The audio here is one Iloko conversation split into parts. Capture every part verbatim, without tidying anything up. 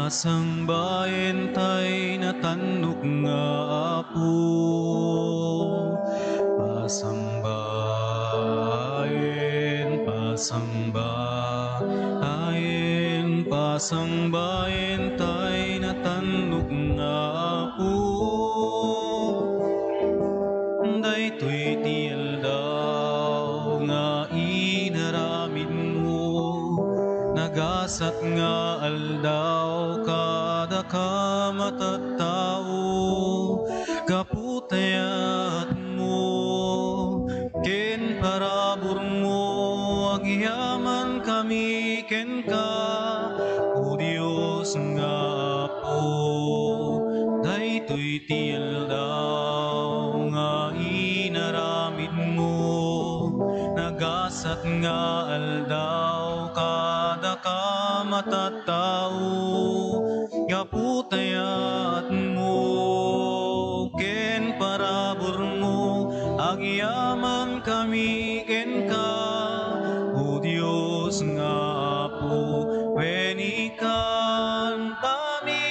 Pasangbaen tay natannok nga Apo. Pasangbaen, pasangbaen, pasangbaen tay natannok nga Apo. Daytoy ti aldaw nga inaramidmo, nagasat nga aldaw kadakam a tattao, gapu ta yatmo ken paraburmo, agyamankami kenka, O Dios nga Apo. Daytoy ti aldaw nga inaramidmo, nagasat nga aldaw kadakam a tattao, gapu ta yatmo ken paraburmo, agyamankami kenka, O Dios nga Apo. Wen ikantami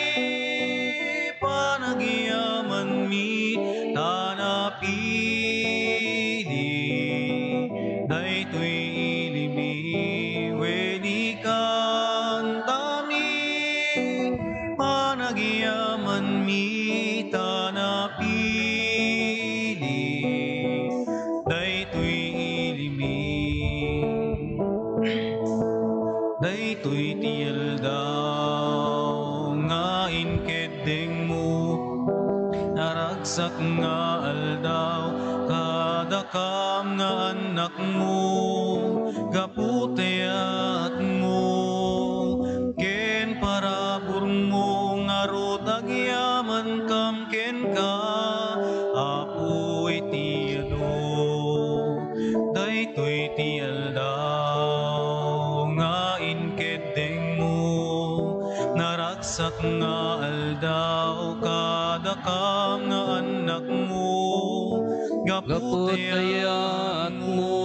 panagyamanmi ta napili. Daytoy ilimi wen ikantami panagyamanmi ta napili. Daytoy ilimi. Daytoy ti aldaw nga inkeddengmo, naragsak nga aldaw kadakam nga annakmo, gapu ta yatmo ken paraburmo ngarud agyamankam kenka, Apo, iti adu. Daytoy ti aldaw nga inkeddengmo, naragsak nga aldaw kadakam nga annakmo, gapu ta yatmo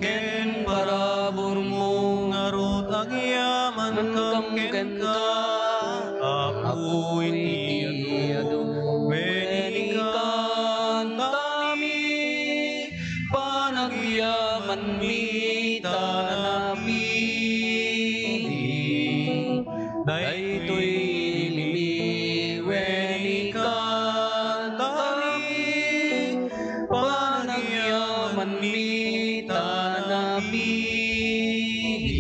ken paraburmo ngarud agyamankam kenka, Apo, iti adu. Wen ikantami panagyamanmi ta napili. Daytoy ilimi wen ikantami panagyamanmi ta napili.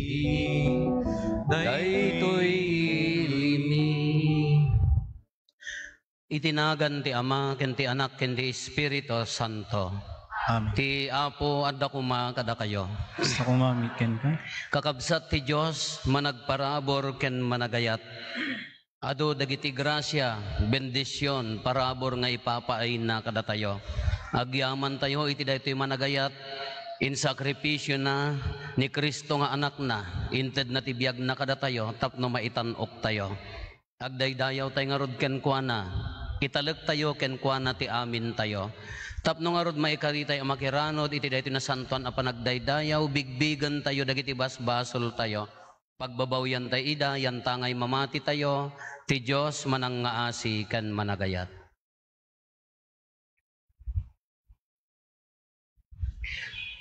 Daytoy ilimi. Iti nagan ti Ama, ken ti Anak, ken ti Espiritu Santo. Amen. Ti Apo adda koma kadakayo. Kasta koma met kenka. Kakabsat ti Dios, managparabur ken managayat. Adu dagiti grasia, bendision, parabur nga ipapaayna kadatayo. Agyamantayo iti daytoy managayat, insakripisiona ni Cristo nga Anakna, intedna ti biagna kadatayo tapno maitan-oktayo. Agdaydayawtay ngarud kenkuana, italektayo kenkuana ti amintayo. Tapno ngarud maikaritay a makiranod iti daytoy nasantoan a panagdaydayaw, bigbigentayo dagiti basbasoltayo. Pagbabawiantay ida, yantangay mamatitayo, ti Dios manangngaasi ken managayat.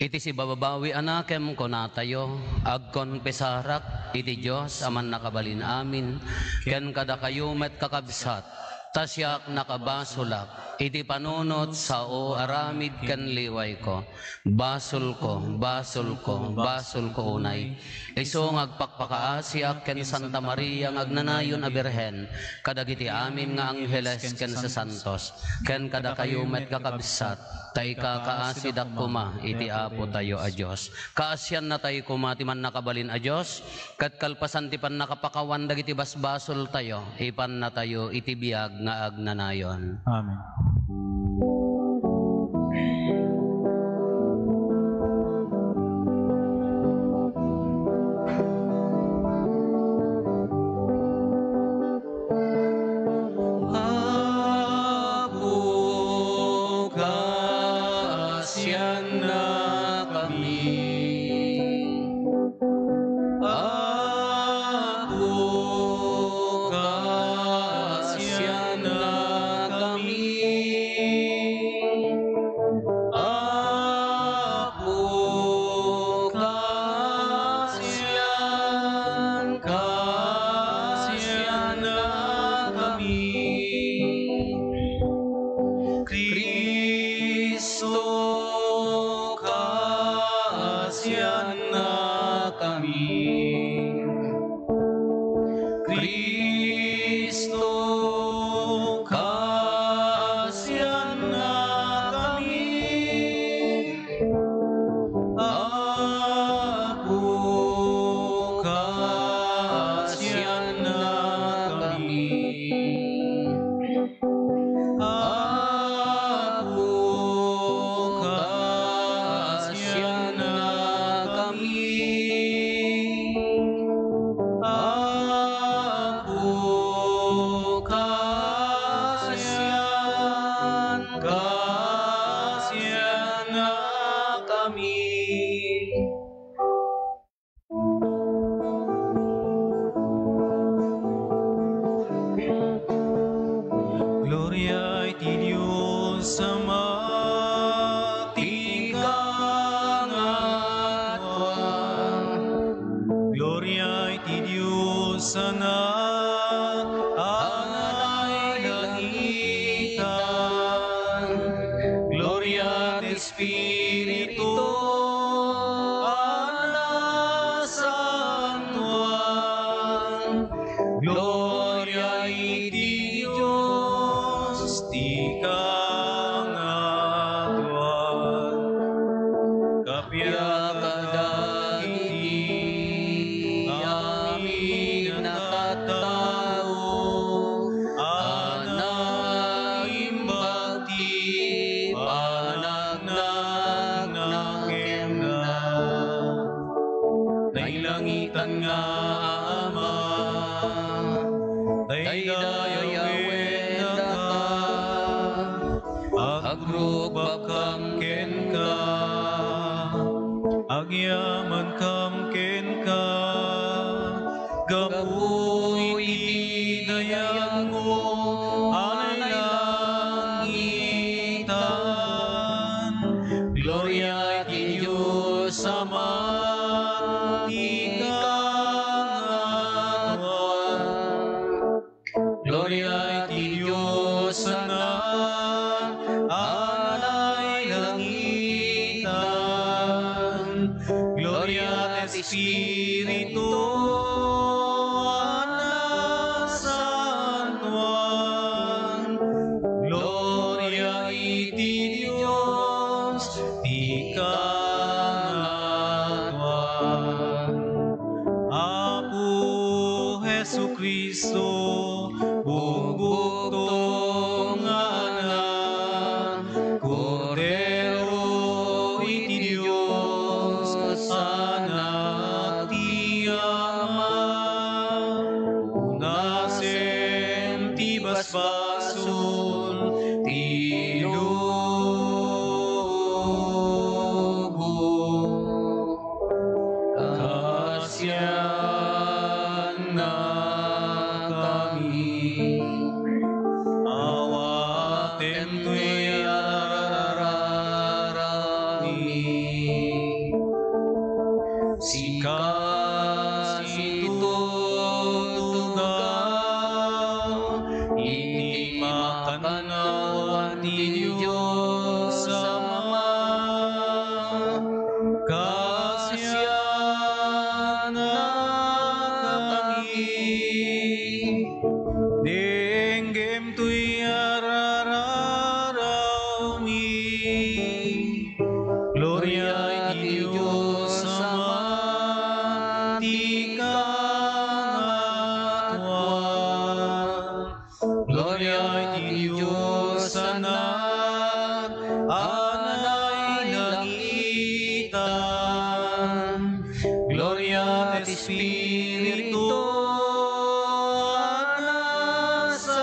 Iti sibababawi a nakem, kunatayo, agkonfesarak iti Dios a Mannakabalin-amin, ken kadakayo met, kakabsat, ta siak nakabasolak iti panunot sao aramid ken liwayko. Basolko, basolko, basolko unay. Isu nga agpakpakaasiak ken Santa Maria nga agnanayon a Birhen, kadagiti amin nga angheles ken sasantos, ken kadakayo met, kakabsat, ta ikakaasidak koma iti Apotayo a Dios. Kaasiannatay koma ti Mannakabalin a Dios, ket kalpasan ti pannakapakawan dagiti basbasoltayo, ipannatayo iti biag nga agnanayon. Amen. Apo, kaasiannakami. Apo, Cristo, kaasiannakami. Apo, kaasiannakami. Apo, kaasiannakami. Apo, kaasian-, kaasiannakami. Gloria iti Dios Ama ti kangaatuan. Gloria iti Dios Anak a nailangitan. Gloria ti Espiritu a nasantoan. Gloria iti Dios ti kangatoan. Kappia kadagiti amin a tattao a naimbag ti panagna kenna. Nailangitan nga Ama, daydayawennaka, agrukbabkam kenka, agyamankam kenka, gapu iti dayagmo a nailangitan. Gloria iti Dios Ama ti kangatoan. Gloria iti Dios Anak a nailangitan. Gloria ti Espiritu a nasantoan. Gloria iti Dios ti kangatoan. Apo Jesu-Cristo, bugbugtong nga Anak, Kordero iti Dios, Anak ti Ama, punasen ti basbasol ti lubong. Kaasiannakami, awatem toy arararami. Sika ti tutugaw iti makannawan ti Dios Ama. Kaasiannakami, denggem toy arararawmi. Gloria iti Dios Ama ti kangatoan. Gloria iti Dios Anak a nailangitan. Gloria ti Espiritu a nasantoan.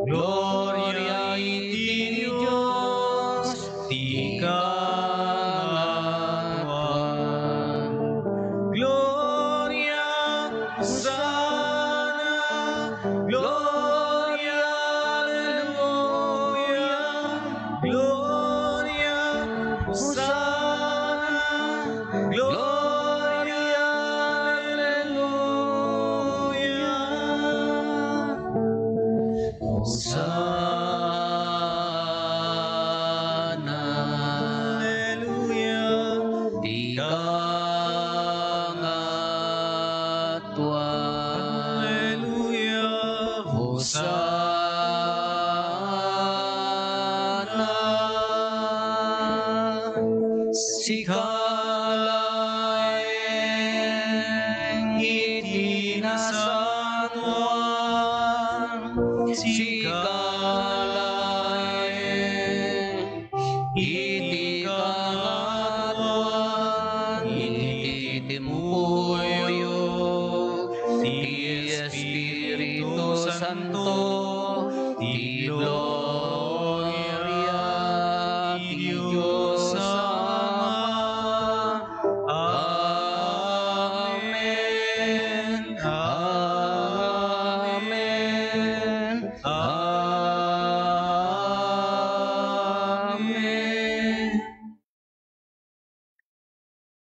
Gloria iti Dios ti kangatoan. Gloria, Hosanna, Gloria, Alleluia, Gloria, Hosanna, Gloria, Alleluia. Hosanna. Alleluia. Ika nga Aleluya, Hosanna. Sika laeng iti nasantoan, sika laeng iti kangatoan, iti timpuyog ti Espiritu Santo, ti gloria ti Dios Ama. Amen. Amen. Amen.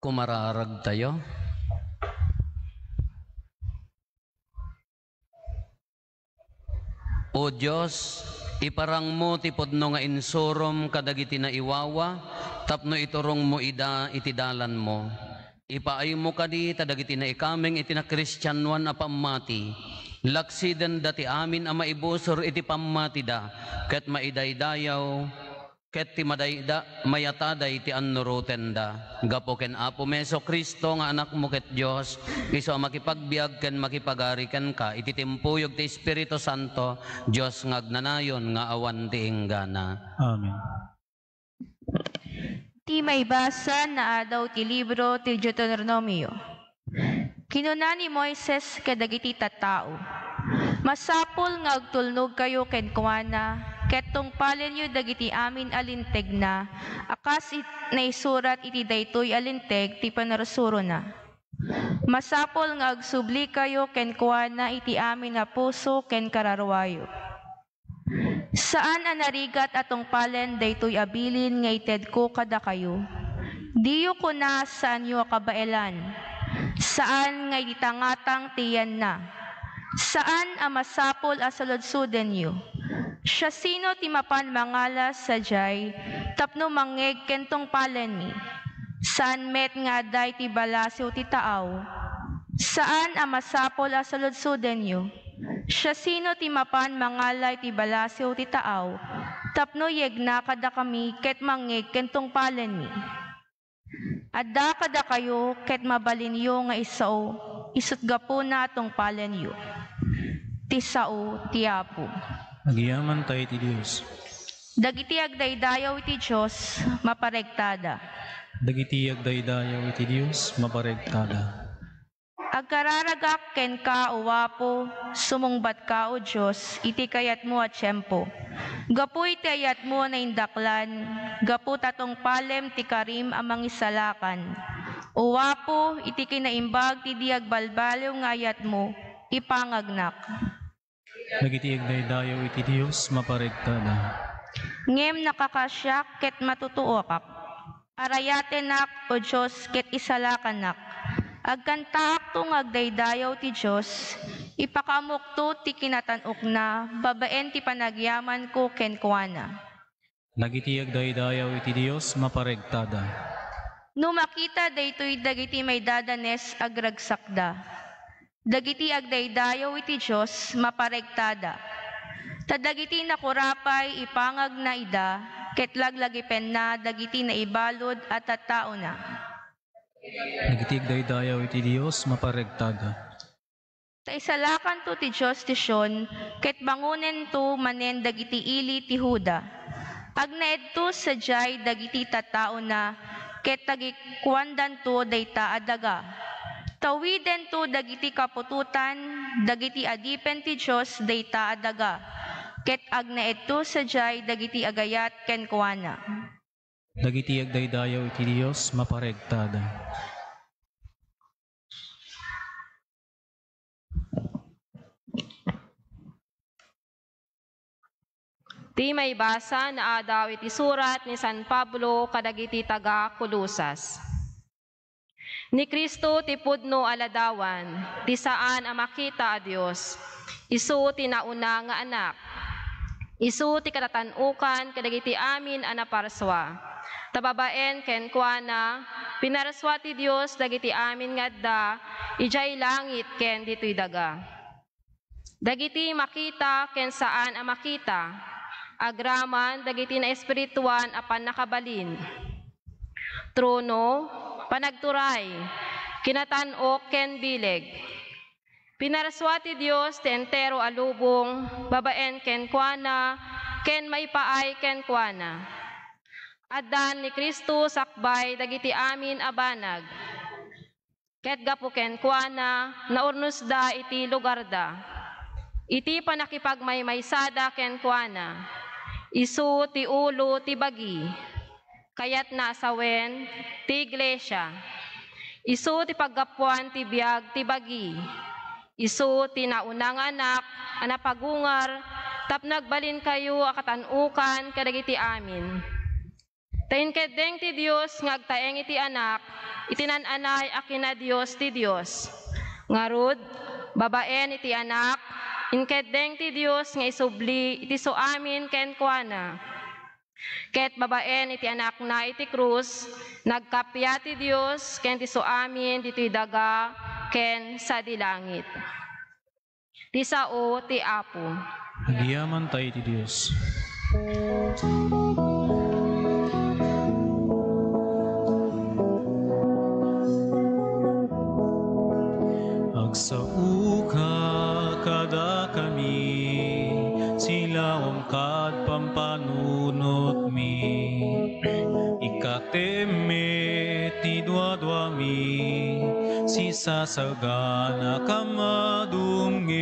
Kumararagtayo. O Dios, iparangmo ti pudno nga insurom kadagiti naiwawa tapno iturongmo ida iti dalanmo. Ipaaymo kadi ta dagiti naikameng iti nakristianoan a pammati, laksidenda ti amin a maibusor iti pammatida ket maidaydayaw ket ti madayda mayataday ti annurotenda. Gapu ken Apo Jesu-Cristo nga Anakmo ket Dios, isu a makipagbiag ken makipagari kenka iti timpuyog ti Espiritu Santo, Dios nga agnanayon nga awan ti inggana. Amen. Ti maibasa nga adaw ti libro ti Deuteronomio. Kinuna ni Moises kadagiti tattao, "Masapul nga agtulnogkayo kenkuana, ket tungpalenyo dagiti amin a lintegna a kas it-, naisurat iti daytoy a linteg ti panarsurona. Masapul nga agsublikayo kenkuana iti amin a puso ken kararuayo." Saan a narigat a tungpalen daytoy a bilin nga itedko kadakayo. Diyo kuna saanyo a kabaelan. Saan nga iti tangatang ti yanna. Saan a masapul a saludsodenyo. Siasino ti mapan mangala sadiay tapno mangngeg ken tungpalenmi? Saan met nga adda iti balasiw ti taaw. Saan a masapul a saludsodenyo. Siasino ti mapan mangala iti balasiw ti taaw tapno yegna kadakami ket mangngeg ken tungpalenmi? Adda kadakayo ket mabalinyo nga isao, isut' gapuna a tungpalenyo. Ti sao ti Apo. Agyamankay iti Dios. Dagiti agdaydayaw iti Dios, maparegtada. Dagiti agdaydayaw iti Dios, maparegtada. Agkararagak kenka, O Apo, sumungbatka, O Dios, iti kayatmo a tiempo. Gapu iti ayatmo a naindaklan, gapu ta tungpalem ti karim a mangisalakan. O Apo, iti kinaimbag ti di agbalbaliw nga ayatmo, ipangagnak. Dagiti agdaydayaw iti Dios, maparegtada. Ngem nakakasiak ket matutuokak. Arayatenak, O Dios, ket isalakannak. Agkantaakto nga agdaydayaw ti Dios, ipakaamokto ti kinatan-okna babaen ti panagyamanko kenkuana. Dagiti agdaydayaw iti Dios, maparegtada. No makita daytoy dagiti maidadanes, agragsakda. Dagiti agdaydayaw iti Dios, maparegtada. Ta dagiti nakurapay, ipangagna ida, ket laglagipenna dagiti naibalud a tattaona. Dagiti agdaydayaw iti Dios, maparegtada. Ta isalakanto ti Dios ti Sion, ket bangonento manen dagiti ili ti Juda. Agnaedto sadiay dagiti tattaona, ket tagikuandanto dayta a daga. Tawidento dagiti kaputotan, dagiti adipen ti Dios dayta a daga, ket agnaedto sadiay dagiti agayat kenkuana. Dagiti agdaydayaw iti Dios, maparegtada. Ti maibasa nga adaw iti surat ni San Pablo kadagiti taga-Colosas. Ni Cristo ti pudno a ladawan, ti saan a makita a Dios. Isu ti nauna nga Anak. Isu ti katatan-okan kadagiti amin a naparsua. Ta babaen kenkuana, pinarsua ti Dios dagiti amin nga adda idiay langit ken ditoy daga. Dagiti makita ken saan a makita, agraman dagiti naespirituan a pannakabalin, trono, panagturay, kinatan-ok ken bileg. Pinarsua ti Dios ti entero a lubong babaen kenkuana ken maipaay kenkuana. Addan ni Cristo sakbay dagiti amin a banag. Ket gapu kenkuana, naurnusda iti lugarda. Iti pannakipagmaymaysada kenkuana, isu ti ulo ti bagi, kayatna a sawen ti iglesia. Isu ti paggapuan ti biag ti bagi. Isu ti nauna nga anak a napagungar tapno agbalinkayo a katan-okan kadagiti amin. Ta inkeddeng ti Dios nga agtaeng iti Anak iti naan-anay a kina-Dios ti Dios. Ngarud, babaen iti Anak, inkeddeng ti Dios nga isubli iti suamin kenkuana. Ket babaen iti Anakna iti krus, nagkappia ti Dios ken ti suamin ditoy daga ken sadi langit. Ti sao ti Apo. Agyamankami iti Dios. Agsaoka kadakami, silawam kad pampanunotmi. Ikatem met ti duaduami, sisasaganaka madungngeg.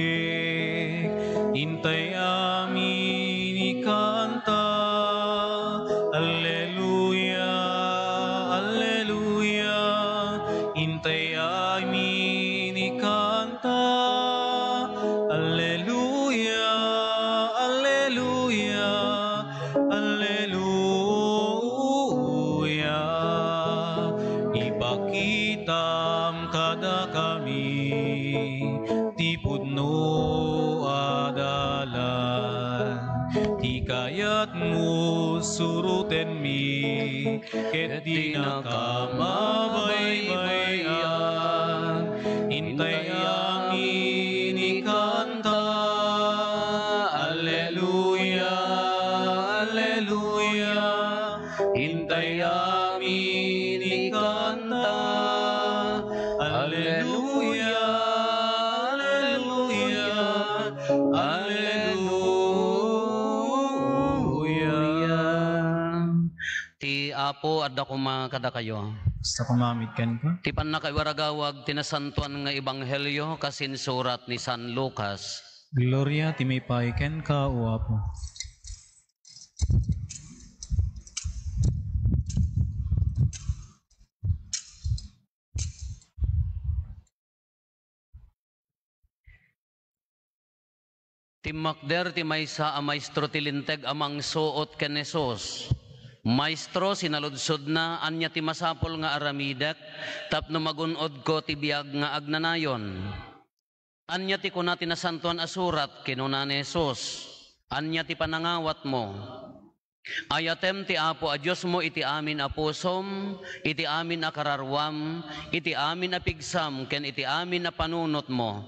Intay amin ikanta, Alleluia, Alleluia. Intay amin ikanta, Alleluia, Alleluia. Alleluia. Ipakitam kadakami ti pudno a dalan. Ti kayatmo surotenmi, ket dinaka mabaybay-an. Intay amin ikanta, Alleluia, Alleluia. Intay amin ikanta, Alleluia, Alleluia, Alleluia. Ti Apo adda koma kadakayo. Kasta koma met kenka. Ti pannakaiwaragawag ti nasantoan nga ebanghelio kas insurat ni San Lucas. Gloria ti maipaay kenka, O Apo. Timmakder ti maysa a maestro ti Linteg a mangsuot ken ni Jesus. "Maestro," sinaludsodna, "ania ti masapul nga aramidek tapno magun-odko ti biag nga agnanayon?" "Ania ti kuna ti Nasantoan a Surat?" kinuna ni Jesus. "Ania ti panangawatmo? Ayatem ti Apo a Diosmo iti amin a pusom, iti amin a kararuam, iti amin a pigsam, ken iti amin a panunotmo.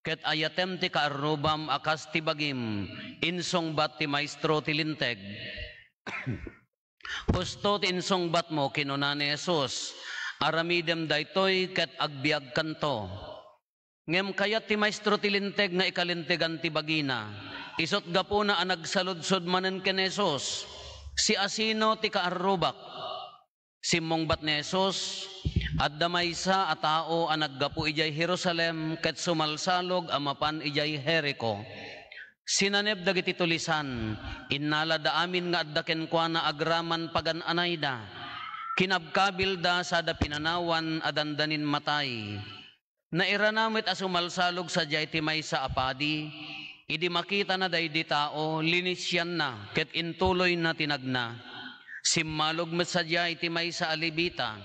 Ket ayatem ti kaarrubam a kas ti bagim," insungbat ti maestro ti Linteg. "Husto ti insungbatmo," kinuna ni Jesus. "Aramidem daytoy ket agbiagkanto." Ngem kayat ti maestro ti Linteg nga ikalintegan ti bagina. Isut' gapuna a nagsaludsod manen ken Jesus, "Siasino ti kaarrubak?" Simmungbat ni Jesus, "Adda maysa a tao a naggapu idiay Jerusalem ket sumalsalog a mapan idiay Jerico. Sinaneb dagiti tulisan, innalada amin nga adda kenkuana agraman pagan-anayda. Kinabkabilda sada pinanawan a dandanin matay. Nairana met a sumalsalog sadiay ti maysa a padi. Idi makitana daydi tao, linisianna ket intuloyna ti nagna. Simmalog met sadiay ti maysa a Levita.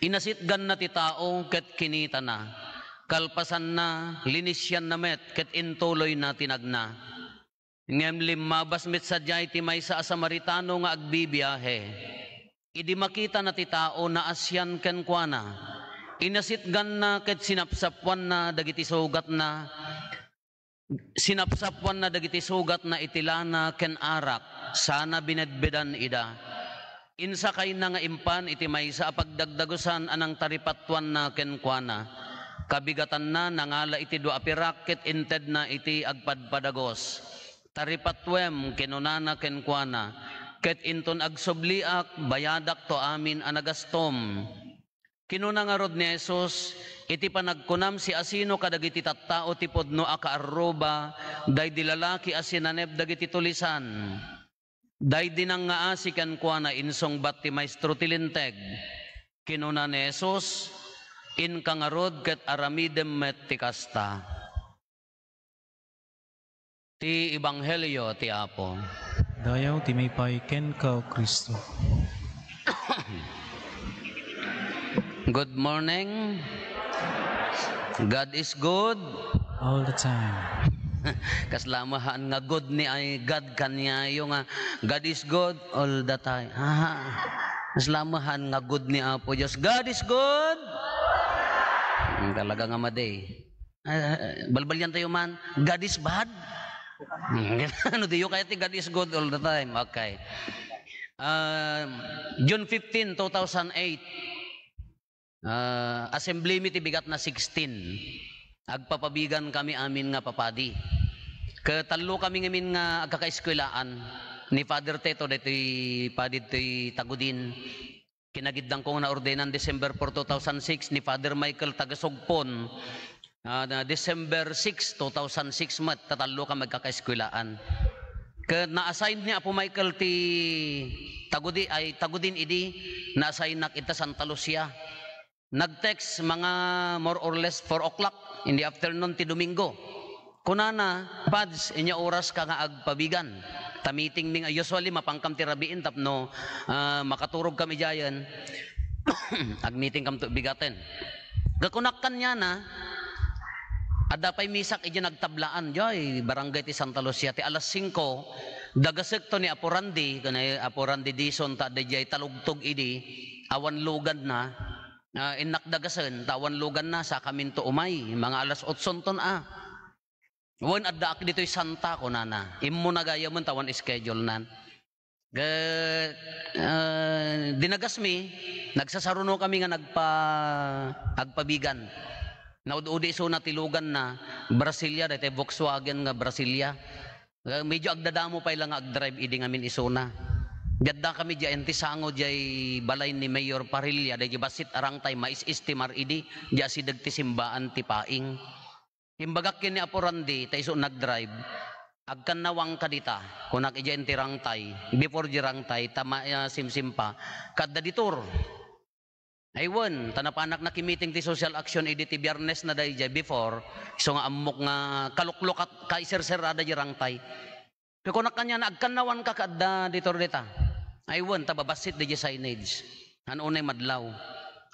Inasitganna ti tao ket kinitana. Kalpasanna, linisianna met ket intuloyna ti nagna. Ngem limmabas met sadiay ti maysa a Samaritano nga agbibiahe. Idi makitana ti tao, naasian kenkuana. Inasitganna ket sinapsapuanna dagiti sugatna, sinapsapuanna dagiti sugatna iti lana ken arak, sana binedbedan ida. Insakayna nga impan iti maysa a pagdagdagusan a nangtaripatuanna kenkuana. Kabigatanna, nangala iti dua a pirak ket intedna iti agpadpadagus. "Taripatuem," kinunana kenkuana, "ket inton agsubliak, bayadakto amin a nagastom." Kinuna ngarud ni Jesus, "Iti panagkunam, siasino kadagiti tattao ti pudno a kaarruba daydi lalaki a sinanep dagiti tulisan?" Daydi nangngaasi kenkuana, insungbat ti maestro ti Linteg. Kinuna ni Jesus, "Inka ngarud ket aramidem met ti kasta." Ti Ebanghelio ti Apo. Dayaw ti maipay kenka, O Cristo. Good morning. God is good. All the time. Kasla mahan nga good ni ay God kaniayo nga God is good all the time. Aha. Kasla mahan nga good ni Apo Dios. God is good. Hmm, talaga nga madi. Ah, balbalian tayo man, God is bad. Hmm, ano diyo kaya ti God is good all the time? Okay. Um, June fifteen, two thousand eight, ah, assembly mi ti bigat na sixteen. Agpapabigan kami amin nga papadi. Ket tallo kami ngamin nga agkakaeskuelaan ni Father Teto daytoy padi ditoy Tagudin. Kinagiddanko nga naordenan December four, two thousand six ni Father Michael Tagasugpon. Ah, na December six, two thousand six met, tatallo kami agkakaeskuelaan. Ket na-assign ni Apo Michael ti Tagudi-, ay, Tagudin idi, na-assignak ita Santa Lucia. Nag-text mga more or less four o'clock in the afternoon ti Domingo. Kunana, "Pads, inya oras ka nga agpabigan. Ta meeting mi nga usually mapankam ti rabiin tapno, ah, makaturog kami diayen. Agmeeting kamto bigaten." Gakunak kaniana, adda pay misak idiay nagtablaan, diay barangay ti Santa Lucia, ti alas singko, dagasekto ni Apo Randy, ken ni Apo Randy Dizon, ta adda diay talugtog idi, awan luganna. Ah, innak dagasen, ta awan luganna, sakaminto umay, mga alas otsonton a. Wen, addaak ditoy Santa, kunana. Immuna gayamen ta awan schedule-nan. Ket, ah, dinagasmi, nagsasaruno kami nga nagpa-, agpabigan. Naud-udi isuna ti luganna, Brasilia, daytoy Volkswagen nga Brasilia. Ah, medyo agdadamo pay la nga agdrive idi ngamin isuna. Diadda kami diay ti sango diay balay ni Mayor Parilla, daydi bassit a rangtay, mais-estimar idi, diay asideg ti simbaan ti paing. Imbagak ken ni Apo Randy, ta isu nagdrive, "Agkannawangka dita," kunak idiay ti rangtay, before di rangtay, ta ma-, ah, simsimpa, "Kadda di tour." Ay wen, ta napanak nakimiting ti social action idi ti Biyernes na daydiay before, isu nga ammok nga kaluklokat, kaiserserada di rangtay. Kunak kaniana, "Agkannawanka kadda ditoy dita." Ay wen, ta babassit daydiay signage. Haan unay madlaw.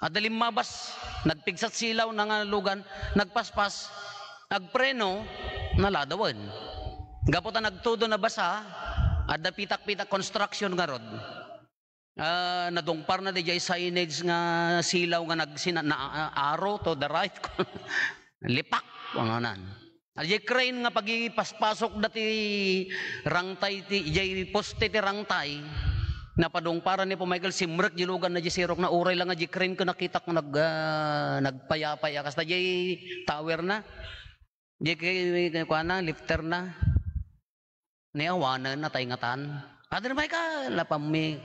Adda limmabas, nagpigsat silaw na nga lugan, nagpaspas, agpreno, naladawen. Gapu ta nagtudo nabasa, adda pitak-pitak construction ngarud. Ah, nadungparna daydiay signage nga silaw nga nagsina-, na, ah, arrow to the right. Lipak, ano nan. Diay crane nga pagipaspasok dati rangtay ti, diay poste ti rangtay, napadungparan ni Apo Michael, simrek di lugan na di sirok na uray lang nga di crane ko nakitak nag, ah, nagpayapay a kasta diay tower na. Diay kay, kay, kuana, lifter na. Ni awanen natay ngatan. Padre Michael, napammi.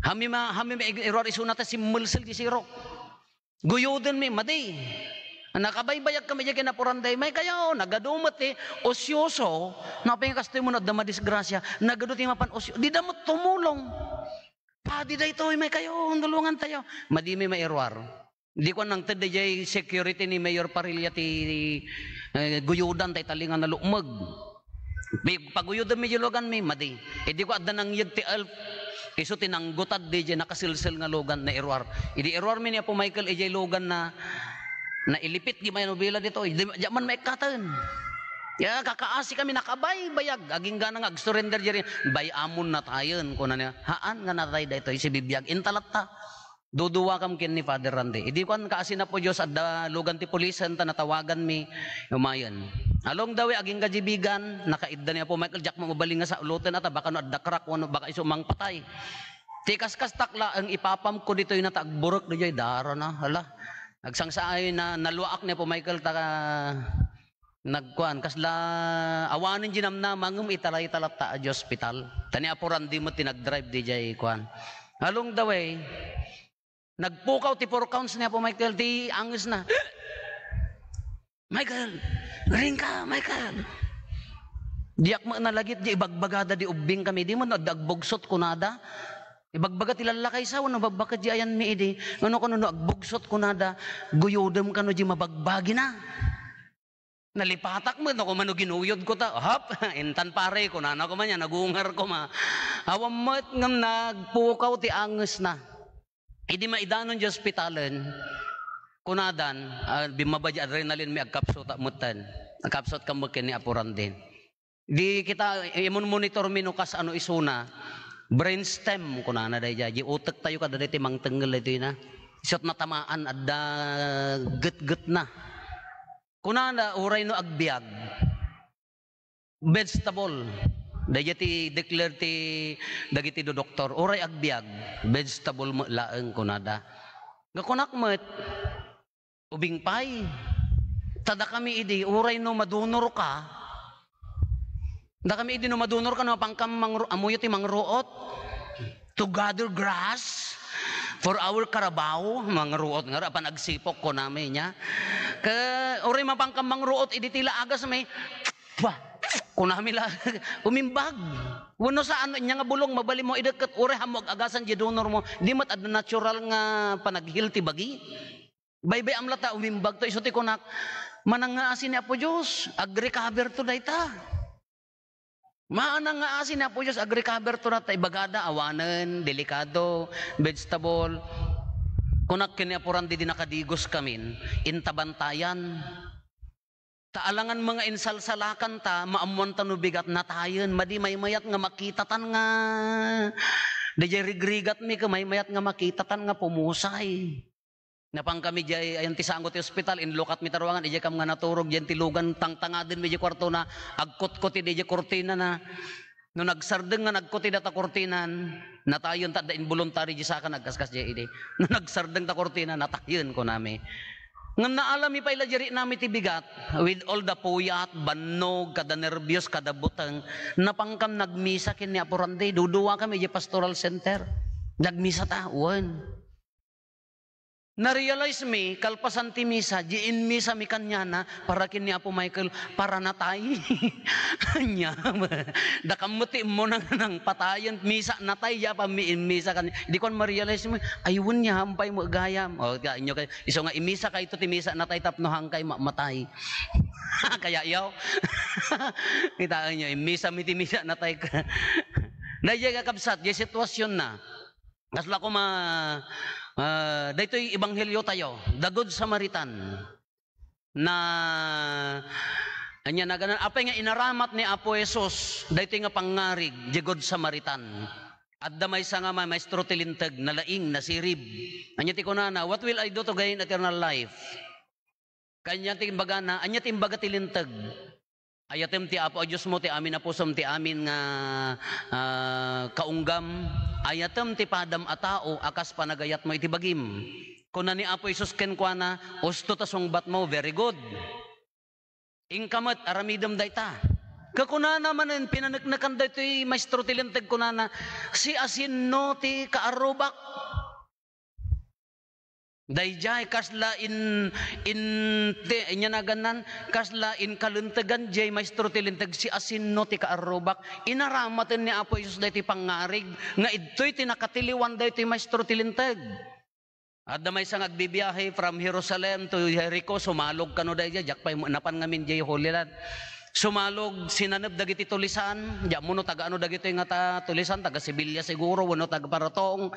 Hami ma-, hami ma-, iruar isuna ta simmelsel di sirok. Guyodenmi, madi. Nakabaybayag kami diay ken Apo Randy. May kayo, nagadu met ti osyoso. Napay nga kastoy mo no adda madisgrasya. Nagadu ti mapan osyo. Di da met tumulong. Padi daytoy, may kayo, tulungan tayo. Madi mi mairuar. Di ko nangted diay security ni Mayor Parilla ti, eh, guyodan tay talingan na lumeg. Pi-, paguyodem mi di lugan mi, madi. Idi ko adda nangyeg ti elf, isu ti nanggutad diay nakasilsel nga lugan na iruar. Idi iruar mi ni Apo Michael, idiay lugan na, nailipit di manubila dito, di, di man maikkaten. Ya, kakaasi kami, nakabaybayag. Agingga na nga, agsurrender diri. Bay-amon natayen, kuna niya. Haan nga natay daytoy, si bibiag. Inta latta. Duduwakam ken ni Father Randy. Idi kuan, kaasi na po Dios, adda lugan ti pulisen, ta natawagan mi. Umayen. Along the way, agingga di bigan, nakaidda ni Apo Michael, diak mabalin nga sauloten, ata baka no adda crack, wano baka isu mangpatay. Ti kaskastak laeng ipapam ko ditoy na ta agburek ditoy dara na, hala. Nagsangsaay na, naluaak ni Apo Michael ta nagkuan, kasla awanen di namnama ngem italayta latta a di ospital. Ta ni Apo Randy met ti nagdrive di jay kuan. Along the way, nagpukaw ti four counts ni Apo Michael, ti anges na. Michael, ring ka, Michael. Diak met nalagip di ibagbagada di ubbing kami. Di man adda agbugsot kunada. Ibagbaga ti lallakay sa, wano babbaked di ayan mi idi. Ano kano no agbugsot kunada, guyodem kano di mabagbagi na. Nalipatak met no kumano ginuyod ko ta. Hap, intan pare, kunana ko man yan, nagungar ko ma. Awan met ngem nagpukaw ti anges na. Idi maidanon di ospitalen, kunadan, ah, bimmaba di adrenaline mi, agkapsut metten. Agkapsut ka met ken ni Apo Randin. Di kita, imon monitor mi no kas ano isuna. Brainstem, kunana daydiay. Di utek tayo kada daytoy mangtengngel daytoy na. Isut natamaan, adda getget na. Kunana, uray no agbiag. Vegetable. Daydiay ti declare ti dagiti do doktor. Uray agbiag, vegetable met laeng, kunada. Nga kunak met, ubing pay. Ta dakami idi, uray no madunor ka, dakami idi no madunor ka, no mapankam mangru-, ammoyo ti mangruot. To gather grass for our carabao, mangruot nga, apan agsipok, kunami niya. Ke, uray mapankam mangruot, idi ti laagas mi, bah, kunami la, umimbag. Wenno saan, anya nga bulong, mabalin mo ideket, uray hammo ag-agasan di dunor mo, di met adda natural nga panagheal ti bagi. Baybay-am latta, umimbag to, isu ti kunak, manangngaasi ni Apo Dios, agrecover to dayta. Manangngaasi ni Apo Dios, agrecover to dayta, ibagada, awanen, delikado, vegetable. Kunak ken ni Apo Randi, di nakadigos kamin, inta bantayan. Ta alangan mga insalsalakan ta, maammuan ta no bigat, natayen, madi maymayat nga makitatan nga, daydiay rigrigat mi, ket maymayat nga makitatan nga pumusay. Napan kami diay, ayan ti sango ti ospital, inlukat mi ta ruangan, idiay kam nga naturog, diay ti lugan, tangtangaden mi diay kuarto na, agkutkuti diay kurtina na. No nagsardeng nga nagkutida ta kurtinan, natayen ta adda involuntary di saka nagkaskas diay idi. No nagsardeng ta kurtina, natayen, kunami. Ngem naalami pay la di riknami ti bigat, with all the puyat, bannog, kada nerbios, kada buteng, napankam nagmisa ken ni Apo Randy, duduwa kami di pastoral center. Nagmisa ta, wen. Na-realize mi, kalpasan ti misa, di inmisa mi kaniana para ken ni Apo Michael, para natay. Ania, dakam met ti immuna nga nangpatayen, misa natay, di apam mi inmisa kaniana. Di kuan ma-realize mi, ay, wen, nia, hampay mo gayam. O, ka, inyo kay, isu nga, imisa kayto ti misa natay tapno hankay ma-, matay. Kaya, yaw. Kitaenyo, inmisa mi ti misa natay. Daydiay, kakabsat, di sitwasyon na. Kasla koma, ah, daytoy ebanghelio tayo, the Good Samaritan. Na, ania naganan, apay nga inaramat ni Apo Jesus, daytoy nga pangngarig, the Good Samaritan. Adda maysa nga ma-, maestro ti linteg, nalaing, nasirib. Ania ti kunana, "What will I do to gain eternal life?" Kaniana ti imbagana, ania ti imbaga ti linteg? Ayatem ti Apo a Diosmo ti amin a pusom, ti amin nga, ah, kaunggam. Ayatem ti padam a tao a kas panagayatmo iti bagim. Kuna ni Apo Jesus kenkuana, "Usto ta sungbatmo, very good. Inka met, aramidem dayta." Kakunana manen, pinaneknekan daytoy maestro ti linteg, kunana, "Siasino ti kaarrubak?" Daydiay, kasla in-, in-, ti-, ania nagannan, kasla inkalentegan diay maestro ti linteg, "Siasino ti kaarrubak?" Inaramaten ni Apo Jesus daytoy pangngarig, nga idtoy ti nakatiliwan daytoy maestro ti linteg. Adda maysa nga agbibiahe from Jerusalem to Jericho, sumalog kano daydiay, diak pay napan ngamin diay Holy Land. Sumalog, sinaneb dagiti tulisan, di ammo no taga ano dagitoy nga ta-, tulisan, taga Sevilla siguro, wenno taga Paratong.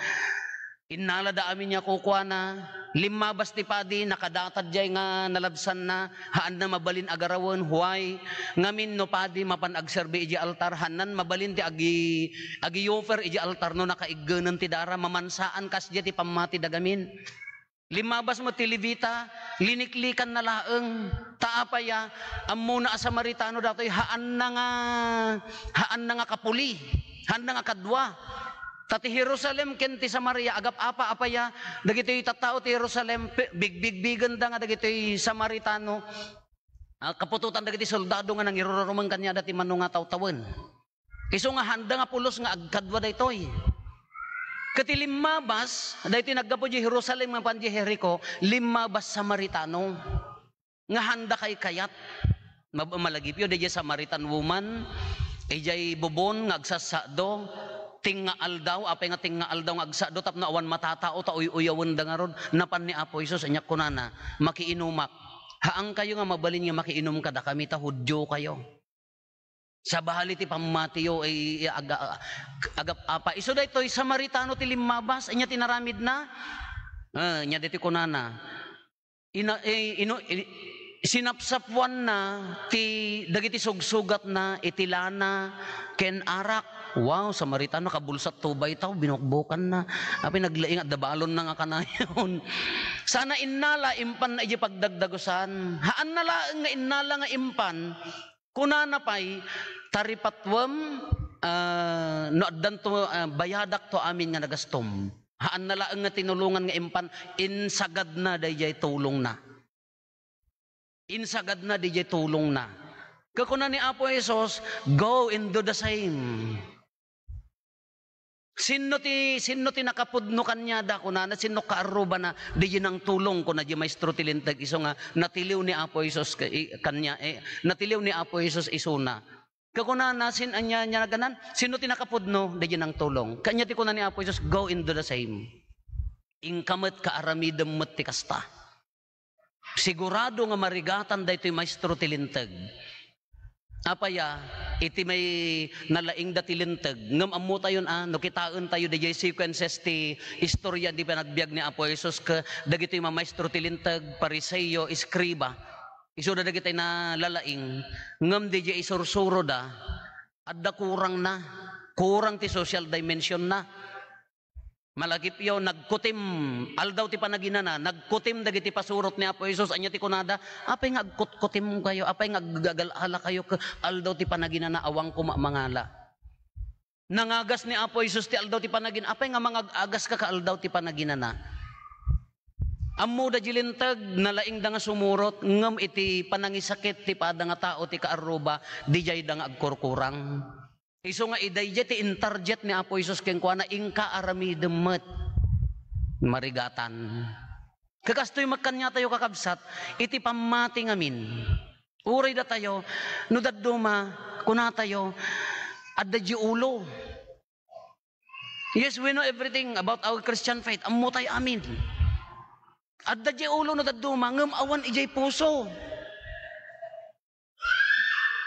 Innalada amin nga kukuana, limmabas ti padi, nakadatad jay nga nalabsanna, haanna mabalin a garawen, huay, ngamin no padi mapan agserbi iji altar, haannan mabalin ti agi-, agi-offer iji altar no nakaiggenen ti dara, mamansaan kasdiay ti pammati da gamin. Limmabas met ti Levita, liniklikanna laeng. Ta apay a, ammona a Samaritano datoy, haanna nga, haanna nga kapuli, haanna nga kadua. Ta ti Jerusalem ken ti Samaria, agap-apa, apay a, dagitoy tattao ti Jerusalem, pi-, bigbigbigenda nga dagitoy Samaritano, ah, kaputotan dagiti soldado nga nangirurumeng kaniada ti mano nga tawtawen. Isu nga haanda nga pulos nga agkadua daytoy. Ket ti limmabas, daytoy naggapu di Jerusalem nga pan di Jerico, limmabas Samaritano. Nga haanda kaykayat. Mab-, malagipyo, dayjay Samaritan woman, ijay bubon nga agsassado, tingnga aldaw, apay nga tingnga aldaw nga agsado tapno awan matatao ta uy-uyawenda ngarud, napan ni Apo Jesus, aniak kunana, "Makiinumak. Haankayo nga mabalin nga makiinum kadakami ta Judio kayo." Sabali ti pammatiyo, ay, aga-, agap-apa. Isu daytoy Samaritano ti limmabas, ania ti naramidna? Ah, ania daytoy kunana? Ina-, eh, ino-, i-, sinapsapuanna ti dagiti sugsugatna iti lana ken arak. Wow, Samaritano, kabulsat to baytaw, binukbukanna. Apay naglaing, adda balonna nga kanayon. Sana innala, impanna iti pagdagdagusan. Haanna laeng nga innala nga impan, kunana pay, "Taripatuem, ah, no addanto, ah, bayadakto amin nga nagastom." Haanna laeng nga tinulongan nga impan, insagadna dayjay tulongna. Insagadna dayjay tulongna. Kakuna ni Apo Jesus, "Go and do the same." Sinno ti, sinno ti nakapudno kaniada? Kunana, sinno kaarrubana? Dayjay nangtulong, kuna di maestro ti Linteg, isu nga natiliw ni Apo Jesus ka-, i-, kania, eh, natiliw ni Apo Jesus isuna. Kakunana, sin-, ania, ania naganan? Sinno ti nakapudno? Dayjay nangtulong. Kania ti kuna ni Apo Jesus, "Go and do the same." Inka met, kaaramidem met ti kasta. Sigurado nga marigatan daytoy maestro ti Linteg. Apay a, iti may nalaingda ti Linteg, ngem ammotayon a, no kitaentayo dayjay sequences ti istorya ti panagbiag ni Apo Jesus ket dagitoy mamaestro ti Linteg, Pariseo, eskriba, isuda dagitoy nalalaing, ngem dayjay isursuroda, adda kurangna, kurang ti social dimensionna. Malagipyo, nagkutim, Aldaw ti Panaginana, nagkutim dagiti pasurot ni Apo Jesus. Ania ti kunada? "Apay nga agkutkutimkayo? Apay nga aggagal-alakayo ket Aldaw ti Panaginana, awan koma mangala?" Nangagas ni Apo Jesus ti Aldaw ti Panagin-, apay nga mangag-agaska ket Aldaw ti Panaginana? Ammoda di Linteg, nalaingda nga sumurot, ngem iti panangisakit ti pada nga tao ti kaarruba, didayda nga agkurkurang. Isu nga idaydiay ti intarget ni Apo Jesus kenkuana, "Inka aramidem met." Marigatan. Kakastoy met kaniatayo, kakabsat, iti pammati ngamin. Uray datayo, no dadduma, kunatayo, "Adda di ulo." Yes, we know everything about our Christian faith. Ammo tayo amin. Adda di ulo no dadduma, ngem awan idiay puso.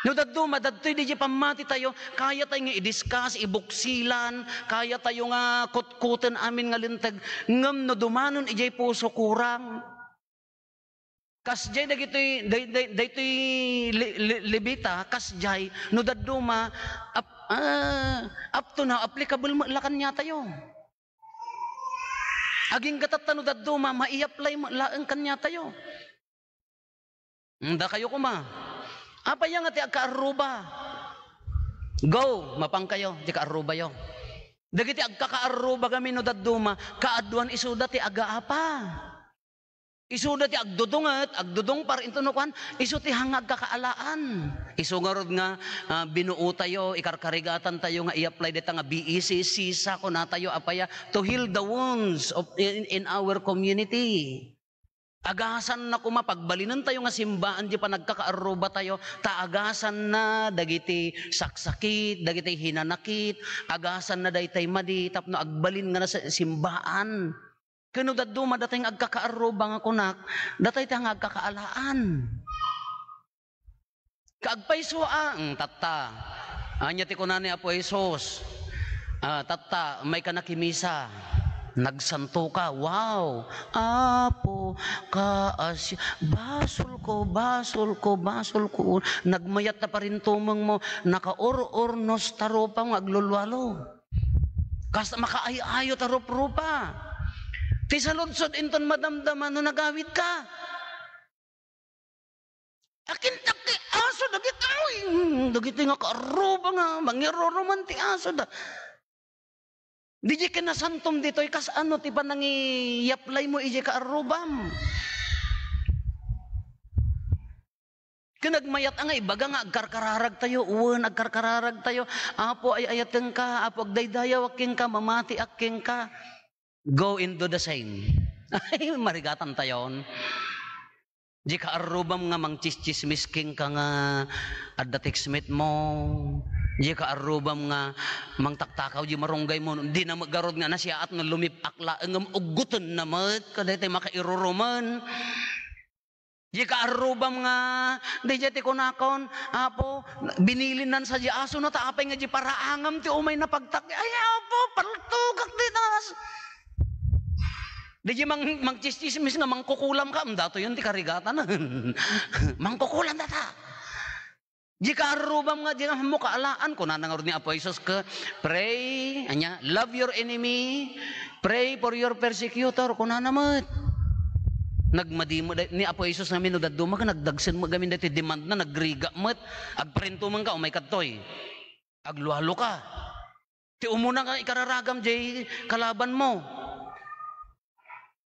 No dadduma, dadtoy di pammati tayo, kaya tayo nga i-discuss, ibuksilan, kaya tayo nga kutkoten amin nga linteg, ngem no dumanon idiay puso, kurang. Kasdiay dagitoy, day-, day-, daytoy Le-, Le-, Levita, kasdiay, no dadduma, ap-, ah, up to now, applicable met la kaniatayo. Agingga tatta no dadduma, mai-apply met laeng kaniatayo. Hmm, dakayo koma. Apay nga ti agkaarruba? Go, mapankayo, ti kaarrubayo. Dagiti agkakaarruba ngamin no dadduma, kaaduan isuda ti agaapa. Isuda ti agdudunget, agdudungpar, intono kuan, isu ti hanga agkakaalaan. Isu ngarud nga, ah, binuotayo, ikarkarigatantayo nga i-apply dita nga B E C, sisa, kunatayo, apay a, to heal the wounds of, in, in our community. Agasanna koma, pagbalinentayo nga simbaan di panagkakaarrubatayo, ta agasanna dagiti saksakit, dagiti hinanakit, agasanna daytay madi tapno agbalin nga nasa-, simbaan. Ken no dadduma datay nga agkakaarruba nga kunak, datay ti nga agkakaalaan. Kaagpayso a, mm, tatta. Ania ti kuna ni Apo Jesus? Ah, tatta, mayka nakimisa. Nagsanto ka, wow! Apo, kaasi, basolko, basolko, basolko. Nagmayat ta parintumengmo, nakaur-urnos ta rupam nga aglulualo. Kas makaay-ayo ta ruprupa. Ti saludsod inton madamdama no nagawid ka. Akintak ti aso dagiti, uy, dagiti nga kaarruba nga mangiruruman ti aso da. Diay kinasantom ditoy, kas ano ti panangiyaplaymo idiay kaarrubam? Ken nagmayat a nga ibaga nga agkarkararagtayo, wen agkarkararagtayo, Apo, ay-ayatenka, Apo, agdaydayawak kenka, mamatiak kenka. Go and do the same. Ay, marigatantayon. Diay kaarrubam nga mangtsistsismis kenka nga adda textmate mo. Diay kaarrubam nga mangtaktakawdiay marunggaymo. Dina met garud nga nasiaat no lumip-ak laeng ngem uggotenna met kadaytoy makairurumen. Diay kaarrubam nga, diay ti kunakon, Apo, binilinnan sadiay aso no, ta apay nga diay paraangam ti umayna pagtak-, ay, Apo, paltogak diay nas-, Diay mang-, mangtsistsismis nga mangkukulam ka, datoyen ti karigatan. Mangkukulam data. Diay kaarrubam nga, diay nga ammo kaalaan, kunana ngarud ni Apo Jesus ket, pray, ania, love your enemy, pray for your persecutor, kunana met. Nagmadi met day-, ni Apo Jesus ngamin no dadduma ket nagdagsen met gamin daytoy demandna, nagrigat met. Agparintumeng ka, umay kadtoy. Aglualo ka. Ti umuna nga ikararagam diay kalabanmo.